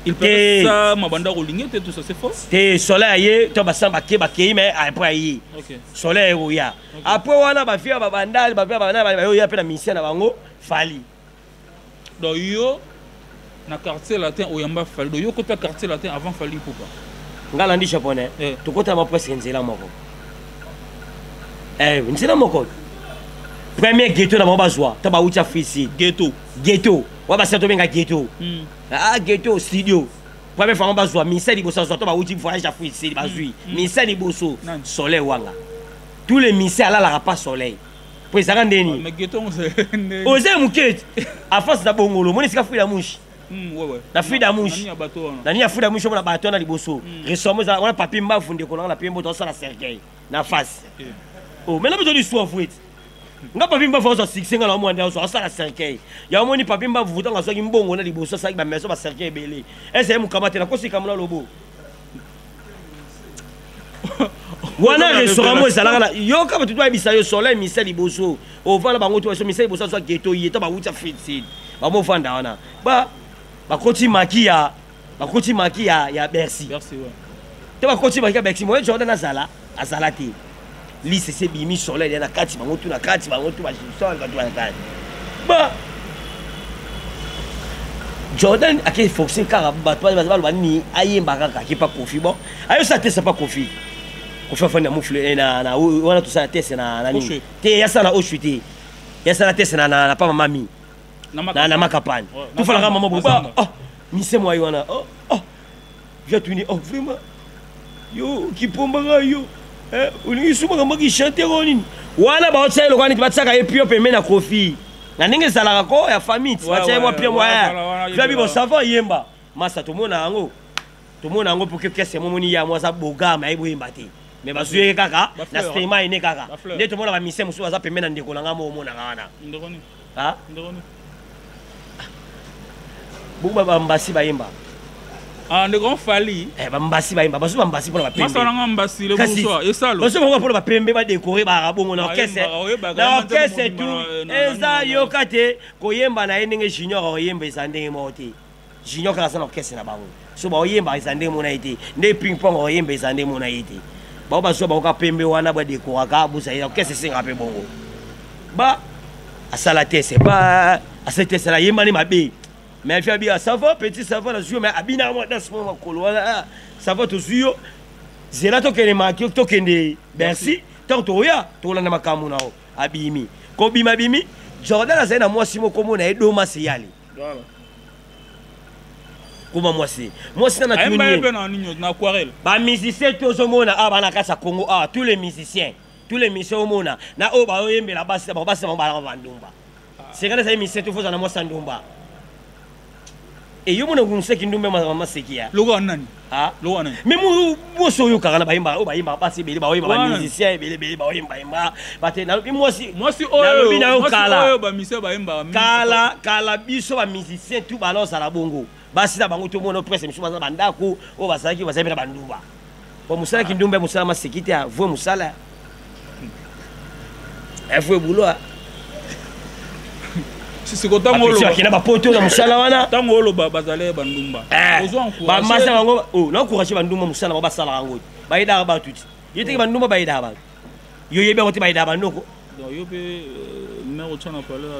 il paraît ça mabanda kolingi te tout ça c'est faux te soleil aye to basam bake bakei mais après aye soleil ekoya après wana bafia babandali bafia babandali bayoya mpe na musicien na bango fali donc yo na quartier latin oyamba fali donc yo kota quartier latin avant fali ipupa nga nandi japonais eh. tokotama presque nzela moko eh, nzela moko premier ghetto na bango bazwa to bauti afrisi ghetto ghetto wa basi tobenga ghetto mm. ah, ghetto studio première fois bazwa misa liboso azwa to bauti voyage afrisi bazwi mm. misa liboso soleil wanga tous les misa alalaka pas soleil po ezalaka ndeni oza ya moke afase na bongolo omoni esika fruit ya mushi hmm, na fruit da mushi na nini ya fruit da mushi omona bato wana liboso hmm. restaurant eza wana papi mbafu ndeko nanga na pie mboto asala cercueil na face oh mais na biso liswa fruit nga papi mbafu azwa succès nga na omwana nde azwa asala cercueil ya omoni papi mbafu ntango azwaki mbongo na liboso asalaki bamaison bacercueil ebele ese ye mokama te nakosika mona lobo wana restaurant mo ezalaka na yoka bato toyebisa yo soleil misa liboso ovanda bango to misa liboso azwa geto ye to bawuti afrique sud bamofanda wana ba bakoti maki ya bakoti maki ya, ya bercy to bakoti maki ya bercy moye jordan azala azala te lise ese ebimi soleil ya na kati bango tu na kati bango tu bagibson bato na kati ba jordan ake force kaka bato baloba nini ayemba kaka ake pa kofi bon ayosala tese pa kofi kofi afandi na mufle eh, na wana tosala tese na nini te yasala na oshu te yasala tese na pa mamami na makapane tofalaka mama boba oh mise mwai wana oh oh Viens tuni oh vraiment yo kipomba nga yo eh, olingi su makambo ki chanter oyo nini wana baotia ye lokola neti batiaka ye pio pembeni na kofi na ndenge ezalaka ko ya famille ti batia ye mwa pio mwa via bibo sava yemba masa tomona yango. Tomona yango mpo kese momoni ya mwa aza bogama ayebi oyemba te, mais bazwi ye kaka na sema ene kaka nde tomona bamisie mosusu baza pembe na ndeko na ngai mo omonaka wana. Bongo bambasi bayemba. Ah, ndeko Fally. Eh, bambasi bayemba, bazwi bambasi mpona bapembe. Mbasi le bonsoir esalo. Bazwi bango mpona bapembe, badekore baka bongo na orchestre, na orchestre tout eza yoka te koyemba na ye ndenge Junior akoyemba eza ndenge moko te. Junior kaka aza na orchestre na bango, so baoyemba eza ndenge mona ye te, nde ping pong oyemba eza ndenge mona ye te. Bao bazwa bango ka pembe wana, badekoraka busa ye orchestre esengaka mpe bongo. Ba asala tese, ba asali tese na yembani mabe, mais afi abi: "Ça va, petit, ça va, nazwi yo." Mais abinaka mwa danse mwa makolo wana: "Ça va, tozwi yo, zela tokende maki, tokende Bercy, ntango tokoya tokolanda makambo na yo." Abimi, kobima bimi, Jordan azali na mwasi moko mona ye Doma Seyali. Kuma mwasi, mwasi na natuni bamusicien tozomona awa bana kati ya Congo awa, tous les musiciens, tous les musiciens omona na oyo baoyembela basi na bango, basi na bango balaka bandumba. Sekana ezali musicien to fozala na mwasi ya ndumba. Eyo mona nguseki ndumba mama seki ya Lokola nani? Ah. Lokola nani? Mais mwasi oyokaka na bayemba oyo bayemba basi ebele, baoyemba bamusicien ebele ebele, baoyemba yemba bate. Nalobi mwasi. Mwasi oyo. Nalobi na yo kala. Oyo bamusicien bayemba. Kala kala, biso bamusicien tu bala ozala bongo, basi na bango tomona presse misu baza na bandako oyo bazalaki, bazali mpe na bandumba. Po mosala kindumba, mosala maseki te, avue mosala, avue boulot. Siko ntango bakenda bapoto na mosala wana. Ntango oloba bazali bandumba, bamasa bango na encourage bandumba, mosala bango basalaka yango, bayedaka bato ti ye teke bandumba bayedaka bato, yo yebi yango te, bayedaka bandoko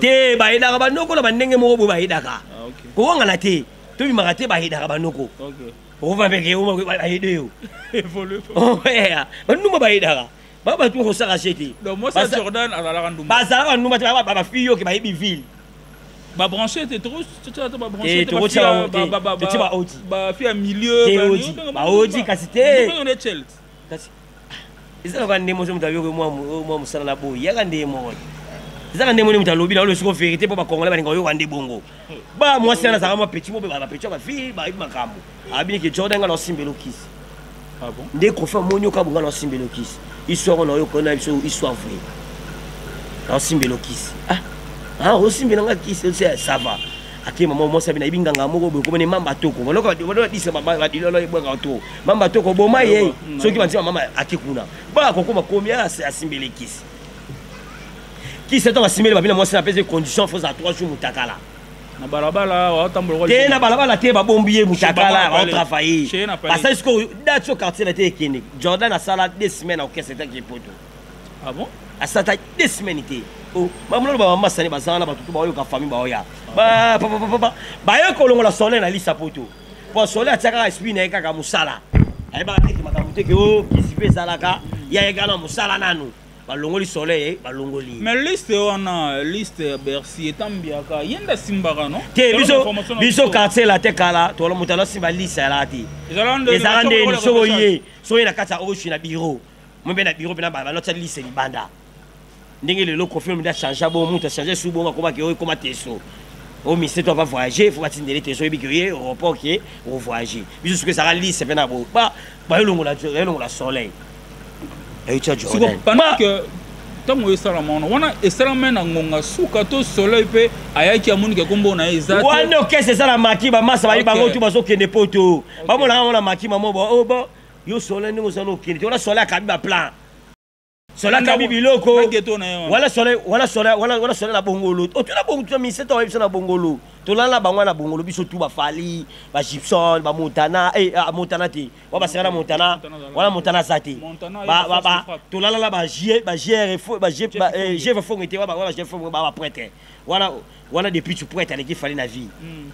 te, bayedaka bandoko na bandenge moko boye, bayedaka kowangana te, tobimaka te, bayedaka bandoko okova mpe bayede yo bandumba, bayedaka ba bato kosaka se te. Bazalaka ndumba te, bafille yoke bayebi ville. Babranche te. Te, baodi. Bafille ya milieu. Baodi kasi te, kasi eza kaka nde moso moto ayoki mwa mosala na boyi yaka nde moko ezaka nde moni moto alobi na olo siko vérité mpo bakongolais balinga oyoka nde bongo. Ba mwasi wana azalaka mwa petit mo mpe bapetit ya bafille bayebi makambo. Abiniki Jordan, nga na osimbela okisi nde Kofi amoni yoka bonga na osimbela okisi. Histoire wana oyoka na biso, histoire vrai, na osimbela okisi. Ah, osimbela nga kisi, ça va. Ake mama mwasi abi nayebi nganga moko boye komene mamba toko badisa badilolo ebwaka to mamba toko boma ye soki bantima mama ake kuna ba kokoma komi asimbeli kisi. Kisi ntango asimbeli babina mwasi na apesi condition: faut za 3 jours mutakala. Na balabala watambola? Te, na balabala te, babombi ye mutakala, baotravaille, basali sikoyo date so quartier na te ekende. Jordan asala 2 semaines na orchestre etaki poto. Ah bon? Asala 2 semaines te. Bamona bamamasani bazala na bato to baoyoka famille baoya papapapa, baye kolongola Soleil na lisa poto, po Soleil atia kaka esprit na ye kaka mosala, ayebaka teke makambo teke o kisi mpe ezalaka ye ayeka na mosala nanu, balongoli Soleil, balongoli. Mais liste wana, liste ya Bercy etambiaka ye nde asimbaka, non? Te, biso quartier la te, kala tola moto alosimba liste alaka te. Ezalaka ndeni soki oye, soki oye na kati ya oshi na bureau mo mpe na bureau mpe na balotia liste libanda. Ndenge lelo Kofi Olomide achange bongo, mutu achange su bongo, akomaki oyo ekoma teso o mise to ava voyager, faut batindele teso, oyebi ke oye aéroport ke ovoyage. Biso soki ezalaka liste mpe na bo bayolongola Soleil, ayotya Jordan. Pendant que ntango esalama wana, wana esalama na ngonga suka to Soleil mpe ayaki amonike kombo na ye eza? Wana okese esalamaki, bamasa bayi bango tu bazokende poto, bamonaka ngo na maki mamo bo yo Soleil ndenge ozala okende te. Wana Soleil akabi baplan, Soleil akabi biloko wana, Soleil wana, Soleil wana, wana Soleil na bongolo otuna bongo, tuna mise to biso na bongolo, tolala bango na bongolo, biso tu bafali, bagibson, bamontana, Montana te wa baseka na Montana wana, Montana aza te. Tolala na bagr fongo te, bagr fongo baprêtre wana wana, depuis tu prêtre aleki Fally na vie,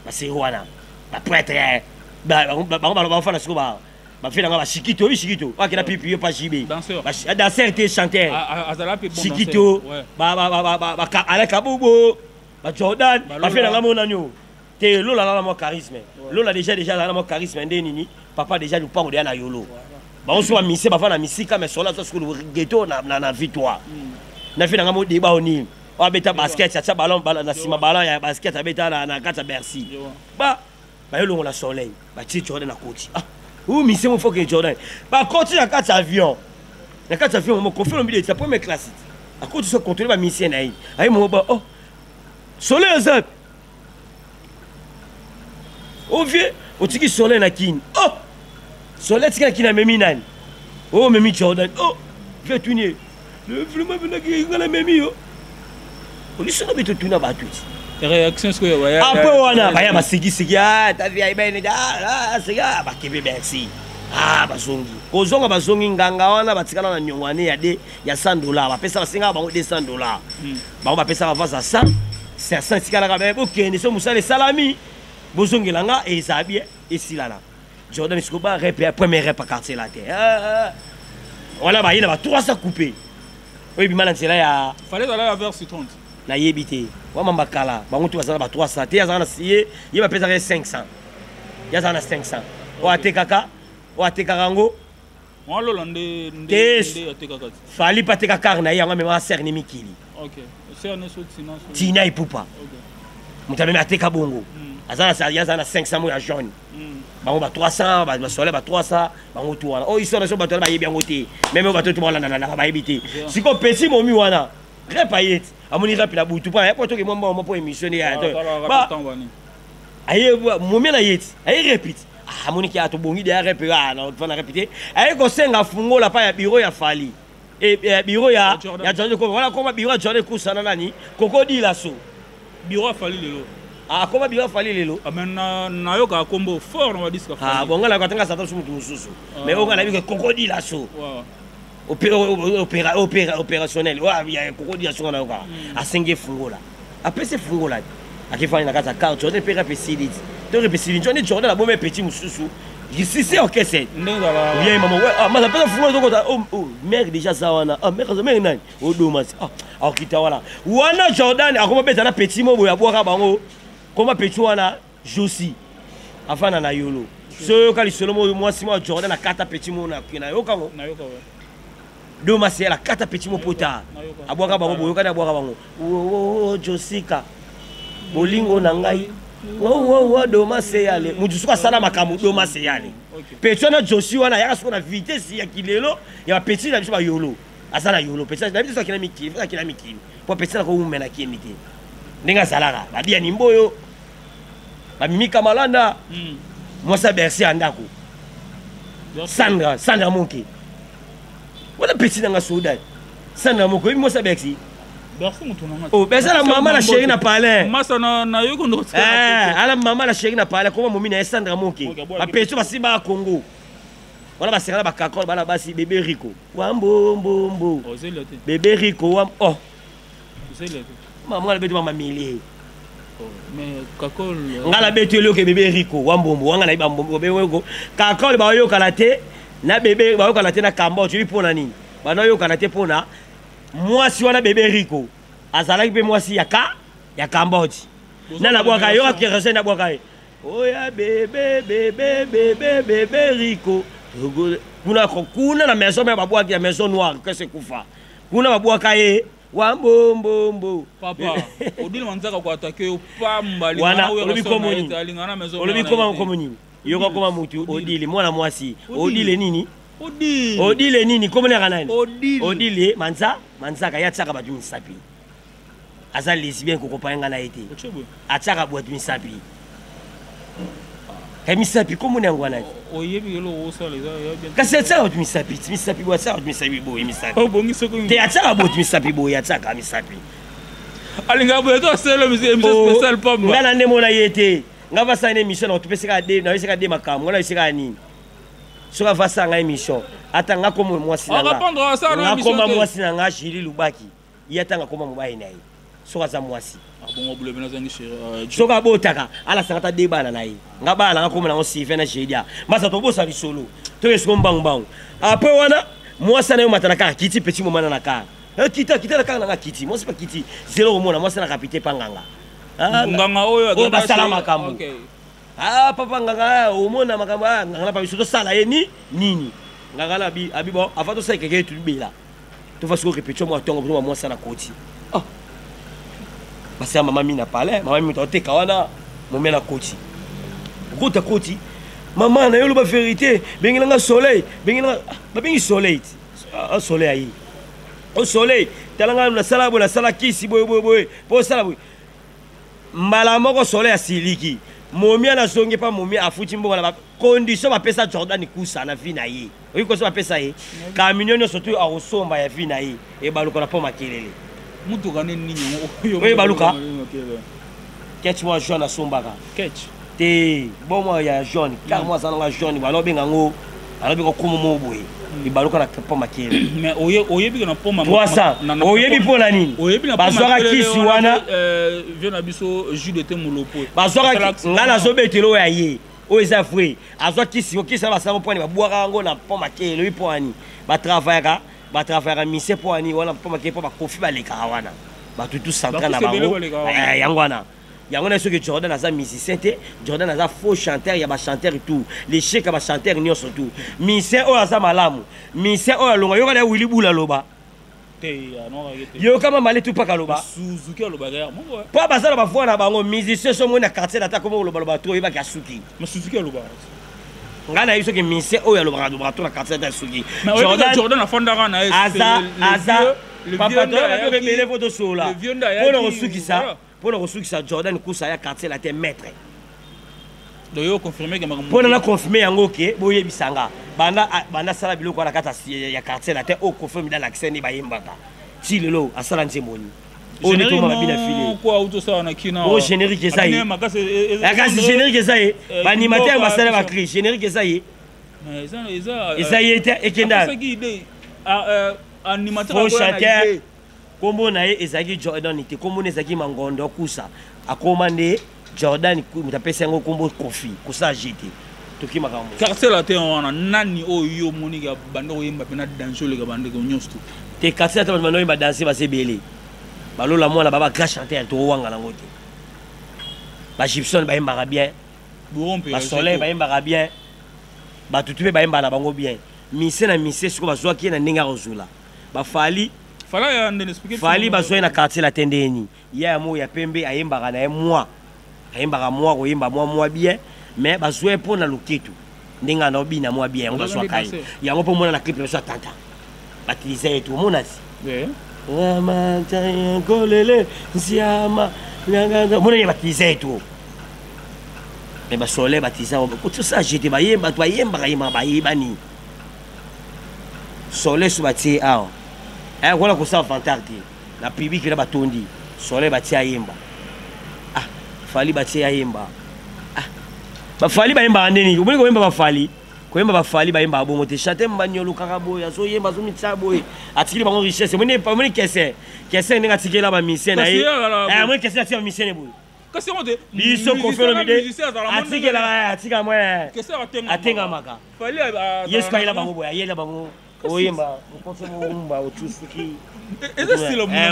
baseri wana baprêtre bango bafanda sikoyo, bafe nanga bashikito, oyebi Shikito akenda pipi yo pa JB, danseur te, chanteur. Shikito, aleka bobo, bajordan, bafe nanga monani o te. Lola alala mwa charisme, Lola déjà alala mwa charisme nde nini, papa déjà lupango deya na yolo, bango so bamise bava na misika. Mais sola aza sikoyo ghetto na victoire na fe nanga modeba o nini oyo abeta basket, atia ballon na nsima, ballon ya basket abeta na kati ya Bercy, ba bayolongola Soleil, batie Jordan na koti. Ah. Ou mission mo foke Jordan. Bakoti na kati ya avion. Na kati ya avion mo Koffi Olomide sa première classe. Akoti so contrôler ba mission na ye. Aye mo ba oh. Soleil eza. Oh vieux, otiki soleil na kini. Oh! Soleil tika kini amemi nani? Oh memi Jordan. Oh! Vieux tuni. Le vraiment venaki ngala memi yo. Olisona beto tuna bato ti. Réaction sikoyo baya. Après wana baya basekiseki ah tavi ayibene ah seka bakebe merci. Ah bazongi. Kozonga bazongi nganga wana batikala na nyongo ane ya de ya 100 dollars bapesa basengaka bango 200 dollars. Bango bapesaka avance ya 100 500 etikalaka be bokende so mosala esalami bozongela nga ezala bien esilana. Jordan sikoyo ba rep ya premier rep ya quartier la te wana baye na ba 300 coupé oyo ebima na nzela ya Fallait ezala ya verse 30. Nayebi te wamamba kala bango tu bazala ba 300 te azala na ye ye bapesaka ye 500 ye azala na 500 oyo atekaka oyo atekaka yango. Mwa nde Te. Nde atekaka ti. Fally mpe ateka car na ye yango amemaka sere ne mikili. Ok, sere ne so tina so. Tina epupa. Moto amemi ateka bongo aza na ye aza na 500 mo ya jaune. Bango ba 300 basole ba 300 bango tu wana oyo histoire na so bato wana bayebi yango te même oyo bato tu balandana bayebi te. Sikoyo petit momi wana rep aye ti amoni rep na butu mpo aye po toke mwa mbongo mpo émission ne ya Ba ntango aye momi na ye ti aye rep ti amoniki a tobongi de ya rep a na na rep te aye kosenga fungola pa ya bureau ya Fally e bureau ya Jordan. Ya Jordan Koko wana koma bureau ya Jordan kusana nani Koko Dila so. Bureau afali lelo. Akoma bureau afali lelo. Ah, mais na nayokaka kombo fort na badisque. Ah bon, nga na katanga sata su mutu mosusu mais oyo nga nayebi ke Koko Dila so opérationnel oyo ya Koko Dila so nga nayokaka asengi efungola apesi efungola akefani na kati ya carte Jordan mpe rep esili ti to rep esili Jordan Jordan abomi petit mosusu sisi orchestre. Ndenge ezala. Bien mama ouais ah masa pesa fungola tokota oh oh mère déjà za wana ah mère mère nani odoma ah akita wana wana Jordan akoma beta na petit mo boye abwaka bango koma petit wana Josi afanda na yolo so oyoka lisolo mo mwasi mo ya Jordan akata petit mo na nayoka ngo. Nayoka we. Doma seyala akata petit mo pota. Nayoka. Abwaka bango boyokani abwaka bango wowowo Josika bolingo na ngai wowowo Doma seyale mutu soki asala makambo Doma seyale petit wana Josi wana ayaka soko na vitesse ya kilelo ya bapetit na biso bayolo aza na yolo petit na biso akina mikili akina mikili po petit na kowumela kiemi te ndenge azalaka babia nimboyo bamimika malanda mwasi ya Bercy ya ndako Sandra Sandra Moke wana petit nanga soda Sandra Moke oyebi mwasi ya Bercy. Bercy moto nanga. Oh, Bercy ala mama na chéri na palin. Masa na nayoki ndo. Eh, ala mama na chéri na palin koma momi na ye Sandra Moke. Moke, abwaki. Bapetit basimba Congo wana baseka na bakakole bana basi bébé Rico wambombombo. Ozelia te. Bébé Rico wam oh. Ozelia te. Mama na beti mama milie. Mais kakol nga na beti eloko bébé Rico wambombo wanga na yeba mbombo bébé Rico kakole bayokana te na bébé bayokana te na Cambodge oyebi mpona nini banayoka te mpona mwasi wana bébé Rico azalaki mpe mwasi ya ka ya Cambodge na nabwaka ye yoka kérosène nabwaka ye oya bébé bébé bébé bébé Rico kuna kuna na maison mpe babwaki ya maison noire kese kufa kuna babwaka ye wambombombo. Papa Odile Manzaka koatake yo pamba. Wana olobi kombo nini? Alingana na maison. Olobi koma kombo nini? Yoka koma mutu Odile mwana mwasi Odile nini? Odile. Odile nini? Kombo naka nani? Odile. Odile manza manzaka ye atiaka bato misapi aza lesbien kokopa nga na ye te. Otie boye. Atiaka bato misapi ka misapi kombo na yango wana te. Oyebi eloko osala eza ya bien. Kasi atiaka bato misapi ti misapi boye atiaka bato misapi boye misapi. Obongi soki te atiaka bato misapi boye atiaka misapi. Alingaka boye to asala émission spéciale pamba. Nga na nde mona ye te nga vasala na émission na topesaka de nayesaka de makambo nga nayesaka nini soki avasala nga émission ata nga koma mwasi na nga. Arépondre asala na nga émission koma te. Mwasi na nga Julie Lubaki ye atanga koma mobali na ye soki aza mwasi. Ah, bongo bulebe nazangi chéri. Soki abotaka alasanga ata de bana na ye nga bana nanga koma nango Sylvain na Jedia masa tobosa lisolo toke siko mbangu mbangu après wana mwasi na yo mata na kaka kiti petit momana na kaka. Eh, kita kita na kaka nanga kiti mwasi pa kiti zelo komona mwasi na kapite pa nganga. Ah, nganga oyo oyo basala makambo. Ah papa nganga omona makambo ah nganga na pa biso tosala ye ni nini nganga na abi abi bon avant tosala keke tubela tofa siko répétition mwa ntongo mpo mwasi na koti ah basala mama mi na palais mama mi moto ateka wana momela koti okota koti. Mama na yo loba vérité, bengela nga soleil, bengela nga ah, babengi soleil ti. Ah, ah, soleil ayi. O soleil, tala nga nasala boye, nasala kisi boye boye boye, po osala boye. Mbala moko soleil asiliki. Momia nazongi pa momia afuti mbongo na ba condition bapesa Jordan Kusa na vie na ye. Oyi koso bapesa ye. Camion nyonso tu akosomba ya vie na ye ebaluka na po makelele. Mutuka nde nini yango oyo ebaluka? Ketch mwa jaune asombaka. Ketch. Te bon mwa ya jaune, car mwa azala nga jaune, balo benga ngo alobi ko komo mo boye. Ebaluka na po makelele. Mais oyebi ke na po 300. Oyebi mpo na nini? Oyebi na po Bazwaka kisi wana. Vieux na biso jus de thé molopo. Bazwaka nga nazobetela oyo ya ye. Oyo eza vrai. Azwa kisi, kisi wana basala mpo ani babwaka yango na po makelele, oyebi mpo ani? Batravayaka, batravayaka mise mpo ani wana po makelele mpo bakofi balekaka wana. Bato tout central na bango. Yango wana. Yango na soki Jordan aza musicien te, Jordan aza faux chanteur ya ba chanteur tout. L'échec ya ba chanteur nyonso tout. Musicien oyo aza malamu, musicien oyo alonga yoka na Willy Bula loba. Yoka mama letu paka loba. Suzuki aloba ya moko. Po baza na ba voix na bango musicien so mona quartier na ta komo loba loba trop yebaki asuki. Mais Suzuki aloba. Nga na yebi soki musicien oyo alobaka alobaka trop na quartier na suki. Jordan Jordan afandaka na ye. Aza aza papa to na biso ebele faut tosolola. Pona kosukisa pona kosukisa Jordan Kusa ya quartier latin maître. Donc yo confirmer que makambo pona na confirmer yango ke boyebisa nga banda banda sala biloko wana kata ya quartier latin o confirme dans l'accent ni bayembaka. Ti lelo asala nzembo ni. Oyo nde toma babina file. Quoi auto sala na kina. O générique eza ye. Kasi générique eza ye. Ba animateur basala ba cri générique eza ye. Eza eza ye te ekenda. Animateur faux chanteur. Kombo na ye ezalaki Jordan te, kombo na ezalaki Mangondo Kusa. Akoma nde Jordan moto apesi yango kombo Kofi, kosala jete. Toki makambo. Quartier latin wana nani oyo yo omoni ka banda koyemba mpe na danger oleka bandeko nyonso tu? Te quartier latin bato banda koyemba danse baza ebele. Balola mwana ba ba grand chanteur towanga nango te. Ba Gibson bayembaka bien. Ba Soleil bayembaka bien. Bato tu mpe bayembaka na bango bien. Mise na mise sikoyo bazwaki ye na ndenge ya kozula. Ba Fally Fally bazwaki na quartier latin ndeni. Ya ya moko ya pembe ayembaka na ye mwa. Ayembaka mwa koyemba mwa mwa bien mais bazwa ye mpo na loketu. Ndenge ana obina mwa bien yango bazwaka ye. Yango mpo mona na clip na biso ya tanta. Batiliza ye tu omona si. Kolele nsiama omona ye batiliza ye tu. Mais ba soleil batiliza yango tout ça jete bayemba bato bayembaka yembaka bayebani. Soleil so batie awa. Eh wana kosala vantard te. Na public na batondi. Soleil batie ayemba. Ah, Fally batie ayemba. Ah. Ba Fally bayemba ndeni. Omoni koyemba ba Fally. Koyemba ba Fally bayemba bongo te. Chanter mbanyolo kaka boye, azoyemba azomitsa boye. Atikili bango richesse. Omoni omoni kese. Kese ndenge atikela ba musicien na ye. Eh, omoni kese atikela ba musicien ne boye. Kasi yango te. Biso Koffi Olomide atikela atika mwa atengamaka. Yesu kayela bango boye, ayela bango oyemba mokonzi moumba otusuki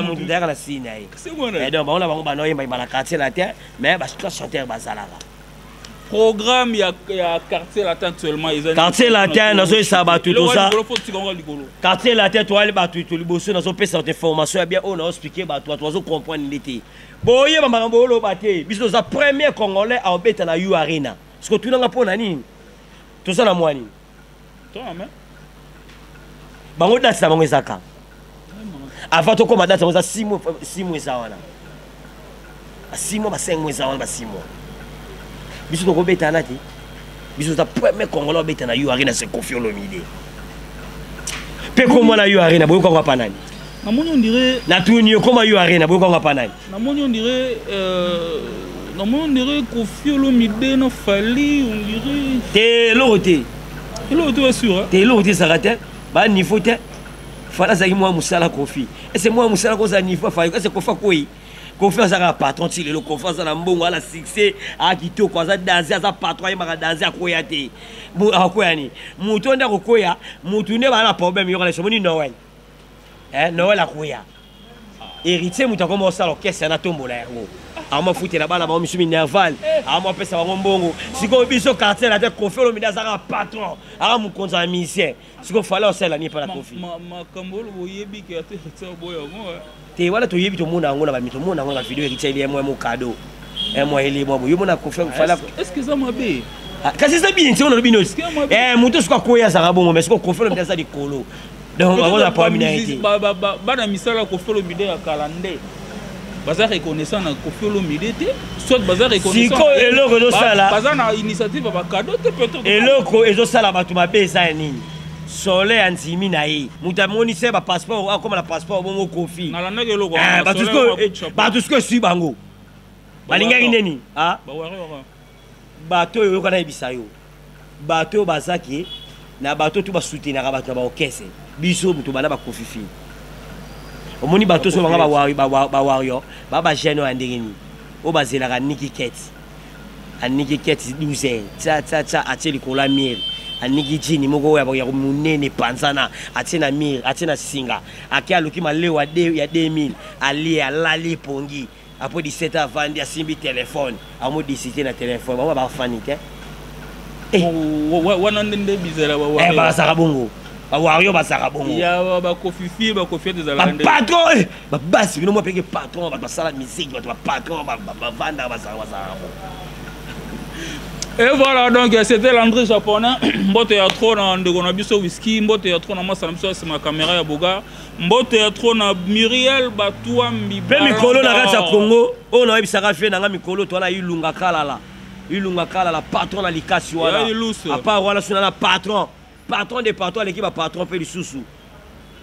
moto tayaka na sini na ye donc bango na bango bana oyemba yemba na quartier latin mais ba chanteur bazalaka programme ya, ya quartier latin actuellement eza quartier latin nazoyesa bato toza quartier latin toyali bato to liboso nazopesa bato information ya bien oyo naoexplike bato bato bazocomprendre nde te boyeba makambo oloba te biso toza premier congolais aobeta na u arena siko tunanga mpo na nini toza na mwa nini bango date na bango ezaka avant tokóma date yango eza 6 mois 6 mois eza wana ba 6 mois ba 5 mois eza wana ba 6 mois biso tokobetana te biso toza premier congolais obeta na u arena c'est Koffi Olomide mpe komwa na u arena boyokango apa nani namoni on dirait natuni yo koma u arena boyokango apa nani namoni on dirait namoni on dirait Koffi Olomide na Fally on dirait te eloko te eloko te sûr te eloko te ezalaka te ba niveau te Fally azalaki mwa mosala Koffi ese mwa mosala kozala niveau Fally ese Koffi akwei Koffi azalaka patron ti lelo Koffi aza na mbongo ala succès a kitoko aza danse aza patron ayembaka danse akwea te akwea nini moto nde akokwea motu nde baa na problème yoka na moni Noël eh, Noël akwea héritier moto akoma osala orchestre na tombola yango amafutela bana bango misu minerval amapesa bango mbongo sikoyo biso quartier na te Koffi Olomide azalaka patron aka mokonzi ya musicien sikoyo Fally osala nini mpa na Koffi makambo oyo boyebi ke ate héritier oboya yango te wana toyebi tomona yango na ba tomona yango na video héritier elie mwa mokado mwa elie mwa boye yo mona Koffi Fally est-ce que eza mabe? Ah, kasi eza bien ti olobi nosi eh, moto soki akwei azalaka bongo mais soki Koffi Olomide aza likolo, donc bango na problème na ye te. Bana misala Koffi Olomide ya kala nde baza reconnaissant na Koffi Olomide te, soit baza reconnaissant. Sikoyo eloko ezosala baza na initiative ya bacadeau te peut-être. Eloko ezosala bato mabe eza ya nini? Soleil andimi na ye, moto amonisi ye bapasseport, akóma na passeport bongo Koffi. Nalandaki eloko. Eh, bato sikoyo esui bango balingaki nini? Bato oyo oyoka nayebisa yo, bato oyo bazaki na bato to basoutenaka bato na baorchestre, biso moto banda bakofifi. Omoni bato so banga bawario ba bajeune oyo ya ndenge nini, oyo bazelaka niki kete, aniki kete 12 heures, tia tia tia, atie likolo ya mire, aniki jini moko oyo ya monene panzana, atie na mire, atie na singa, ake aluki malewa ya 2000, alie, alali pongi. Après 17 ans, avandi, asimbi telefone, amodisite na telefone, bango bafani te. Wana nde bizala. Bazalaka bongo, bawario bazalaka bongo. Ya bakofifi, bakofiete ezalaka. Bapatron, babasi bino mwa peke patron, bato basala musique, bato bapatron bavandaka, bazalaka bongo. Et voilà, donc c'était Landry Japonais. Mbote ya trop na ndeko na biso whisky, mbote ya trop na masa na biso ya caméra ya boga. Mbote ya trop na Muriel Batuambi. Mpe mikolo na kati ya Congo oyo nayebisaka vie na nga, mikolo to wana Ilunga Kalala, Ilunga Kalala, patron na likasi wana. Apart wana suna na patron, patron de patron, aleki bapatron mpe lisusu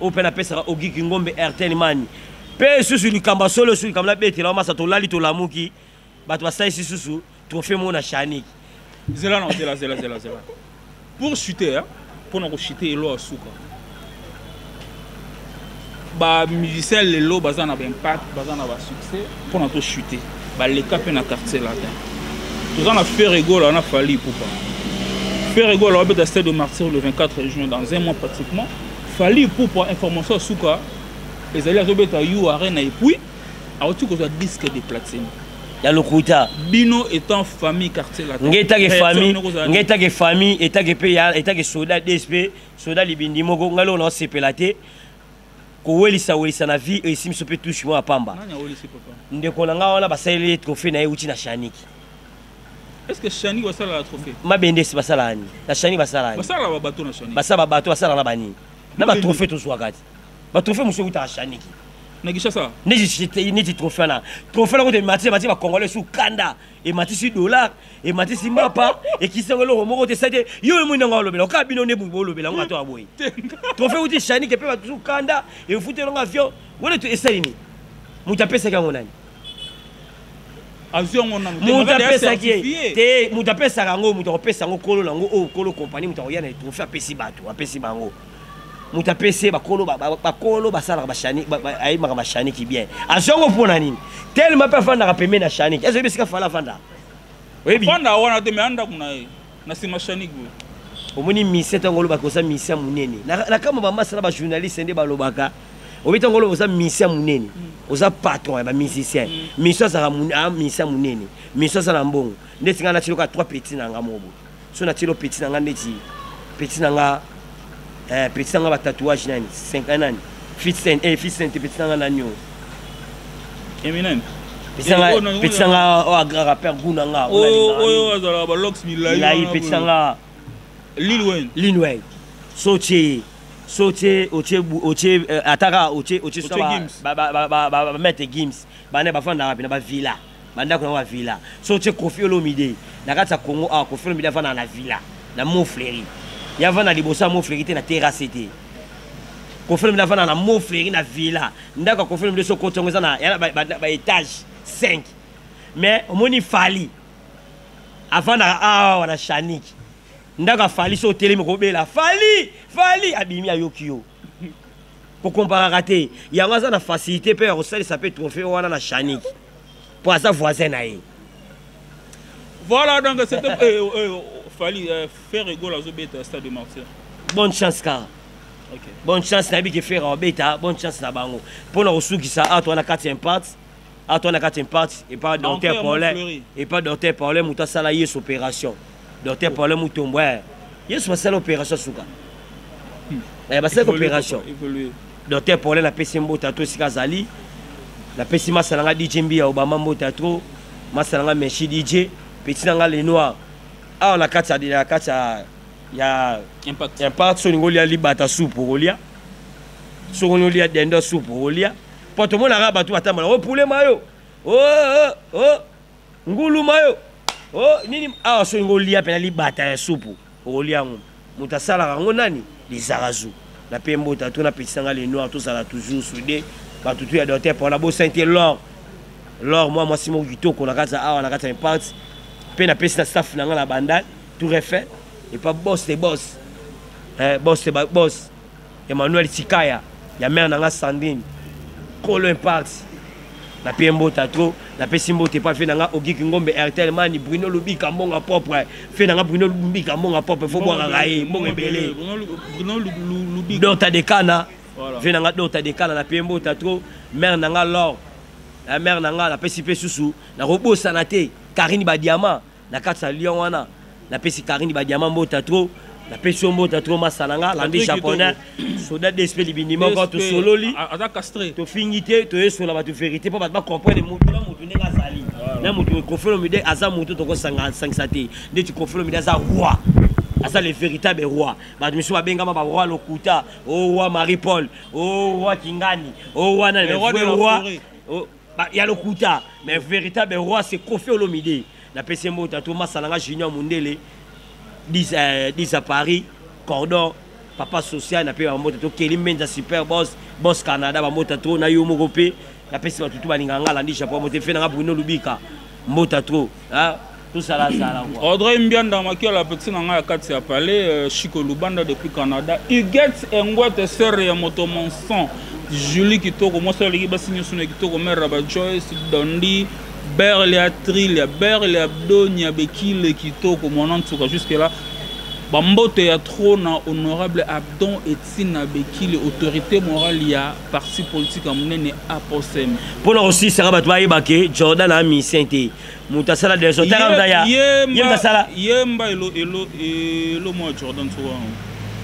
oyo mpe napesaka Ogiki Ngombe Airtel Mani mpe lisusu likambo ya solo, lisusu likambo nabetela masa, tolali tolamuki, bato basalisi susu trophée moko na Chaniki. Zela na zela zela zela zela pour chuter, hein? Mpona kochuter elo ya suka, bamusicien lelo baza na baimpact, baza na basuccès. Mpona tochute, baleka mpe na Quartier Latin. Toza na Ferre Gola na Fally Ipupa. Ferre Gola wabeta Stade de Martyr le 24 juin, dans un mois pratiquement. Fally Ipupa, information ya suka ezali azobeta U Arena, et puis awuti kozwa disque de platine. Ya lokuta. Bino étant famille Quartier Latin, nge etake famille, nge etake famille, etake mpe ya etake soda DSP, soda libindi moko. Ngai loko naosepela te kowelisa welisa na vie esi miso mpe touche mwa ya pamba. Nani awelisi, papa? Ndeko na ngai wana basaleli ye trophée na ye euti na Shaniki. Est ce que Shani basalaka trophée? Mabende esi basalaka nini na Shani? Basalaka nini? Basalaka babato na Shani. Basala babato, basalaka na banini, na batrophée tozwaka te. Batrophée mosusu eutaka Shaniki. Na Kinshasa. Neti trophée wana, trophée wana kuta ematisi, ematisi bacongolais su kanda, ematisi dollar, ematisi mapa, ekisi yango eloko moko te. Esali te. Yo emoni nango alobela okaa bino nde bolobela yango bato ya boye. Trophée euti Shaniki mpe bato su kanda, efuti elongo avion wana esali nini? Moto apesaki yango nani? Azwi yango nanu. Moto apesaki ye te. Moto apesaka yango, moto akopesa yango kolo nango oyo, kolo compagnie. Moto akoya na trophée apesi bato, apesi bango, moto apesi ye. Bakolo, bakolo basalaka bashani, ayebaka bashaniki bien. Azwi yango mpo na nini? Telema mpe afandaka pembeni na Shaniki, azoyebi esika Fally afandaka, oyebi. Afanda wana te, me andako na ye na nsima Shaniki boye. Omoni mise, ntango olobaka oza mise ya monene na kama bamasa na bajournaliste nde balobaka. Obi ntango oloba oza mise ya monene, oza patron ya bamusicien. Mission azalaka mise ya monene, mission aza na mbongo. Ndeti ngai nati loka trois petit na nga moko boye, so nati lo petit na nga, ndeti petit na nga, petit na nga batatouage nani, 5 nani, fit fit petit na nga nani oyo? Eminem. Petit na nga oyo agra rappeur gu na nga. Oyo azalaka balox milai, petit na nga. Lil Wayne. Lil Wayne, so otie ye, so otie otie otie ataka otie otie so bamaître Gims bana bafandaka mpe na bavilla, bandako nango bavilla. So otie Koffi Olomide na kati ya Congo awa, Koffi Olomide afandaka na villa na Mont Fleury. Ye avanda liboso ya Mont Fleury te, na terrasse te. Koffi Olomide afandaka na Mont Fleury na villa. Ndako ya Koffi Olomide so okoti yango eza na baétage 5. Mais omoni Fally afandaka awa na Shaniki. Ndako ya Fally, so otelemi kobela Fally, Fally abimi, ayoki yo. Kokomparaka te. Yango aza na facilité mpe ya kosalisa mpe trophée wana na Shaniki mpo aza voisin na ye. Voilà, donc c'était Fally, Ferre Gola azobeta Stade de Martyr. Bonne chance kaka. Okay. Bonne chance, nayebi ke Ferre abeta. Bonne chance na bango. Mpona kosukisa, awa toza na kati ya impact, awa toza na kati ya impact epa docteur Paulin, epa docteur Paulin, moto asala yesu opération, docteur Paulin Mutombo. Yesu basala opération suka, basalaki opération. Docteur Paulin, napesi mbote to esika azali. Napesi masa na nga DJ Mbiya Obama mbote ya trop, masa na nga Meshi DJ, petit na nga Lenoir. Awa na kati ya kati ya impact, impact soki olingi olia libata supu okolia, soki olingi olia dendo supu okolia, mpo tomonaka bato batambola o poulet mayo o o o ngulu mayo o nini. Awa soki olingi olia mpena libata ya supu okolia yango. Moto asalaka yango nani? Lizarazu na pe mbota to na petisa nga le noir, tozala toujours soudé, bato tu ya docteur Paul abosani te l'or l'or mwa mwasi moko kitoko na kati ya awa na kati ya impact. Mpe napesi na staff na nga na bandal tour Eiffel epa boss de boss, eh, boss de boss Emmanuel Tikaya ya mère na nga Sandrine kolo impact. Napie mbota trop, napesi mbote epa fe na nga Ogiki Ngombe, Airtel Mani, Bruno Lubika mbonga propre, fe na nga Bruno Lubika mbonga propre, fo bwakaka ye mbongo ebele. Bruno Lubika Dorta Dekana, fe na nga Dorta Dekana, napie mbota trop, mère na nga Laure, la mère na nga napesi mpe susu, nakobosana te Karine Badiama na kati ya Lyon wana, napesi Karine Badiama mbota trop, napesi yo mbota trop masa na nga landi japonais soda DSP libindi moko tosololi, aza castré, tofingi te, toyesola bato vérité mpo bato bacomprendre motu na motu ndenge azali na motu. Koffi Olomide aza motu tokosangisa te, ndeti Koffi Olomide aza roi, aza le véritable roi. Bato misusu babengama ba roi lokuta, o roi Marie Paul, o roi Kingani, o roi nani, vrai roi ya lokuta, mais véritable roi c'est Koffi Olomide. Napesi mbota to masa na nga Junior Mundele 10 10 à Paris, cordon papa social, na pe bambota to Kelly Mbenza super boss, boss Canada, bambota trop na yo moko. Pe napesi bato tu balinga nga landi Japon mote fe na nga Bruno Lubika mbota trop, hein, tosala sala quoi. Audrey Mbianda Makiala petit na nga ya kati ya palais, Chico Lubanda depuis Canada, Huguette Engwete sœur ya moto mon sang, Julie Kitoko mwasi aleki basi nyonso na kitoko, mère ya ba Joyce Dondi Berle ya Trilia Berle ya Donia Bekile Kitoko mwana nsuka jusque là. Bambote ya trop na honorable Abdon Etina Bekile, autorité morale ya parti politique ya monene APOSM. Mpona kosilisaka bato bayeba ke Jordan a musicien te, moto asala deso ye moto asala yemba elo elo elo mwa Jordan soko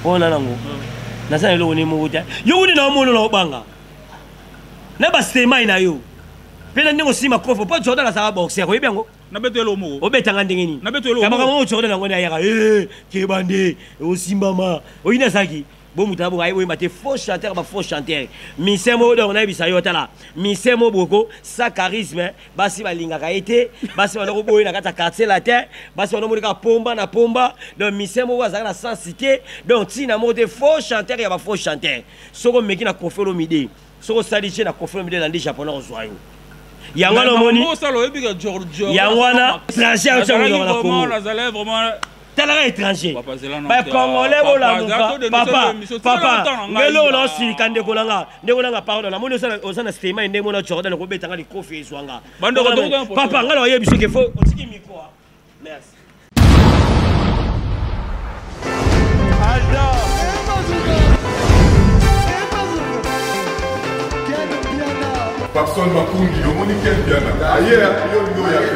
wana mpona nango naza na eloko ne moko te. Yo kuni na omona na obanga na basemai na yo mpe na ndenge osima kofi mpo Jordan azalaka boxer, oyebi yango. Nabeta elo moko. Obetanga ndenge nini? Nabeta elo moko. Makambo Jordan yango nde ayaka keba nde osimbama oyini azalaki bo moto abonga ayebi oyemba te, faux chanteur, ba faux chanteur musicien moko. Donc nayebisa yo, tala, musicien moko boko sa charisme, basi balingaka ye te, basi banda koboye na kati ya quartier latin, basi banda omoni kaka pomba na pomba. Donc musicien moko azalaka na sens te, donc ntina moko te, faux chanteur ya ba faux chanteur. Soki omeki na Koffi Olomide, soki osali je na Koffi Olomide landi japonais kozwa yo. Yango wana omoni, yango wana étranger na Congo, talaka étranger, bacongolais bolamuka. Papa, papa, ngeloko na osilika, ndeko na nga, ndeko na nga, pardon, namoni oza na stema ndenge mona Jordan okobetanga likofi ezwa nga. Papa, nga na oyebi soki fo otiki micro. Merci. Papson Makungi, omoni Ken Mpiana aye yo olingi oya te.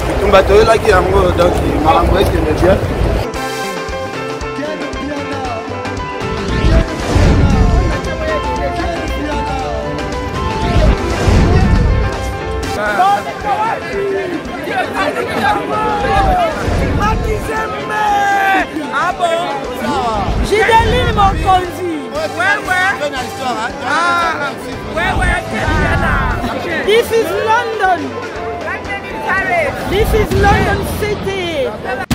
Bitumba toyelaki yango, donc makambo ekende bien. Ah bon? Gideline Mokonzi. Ouais, ouais. Ah, ouais, ouais. This is London. This is London City.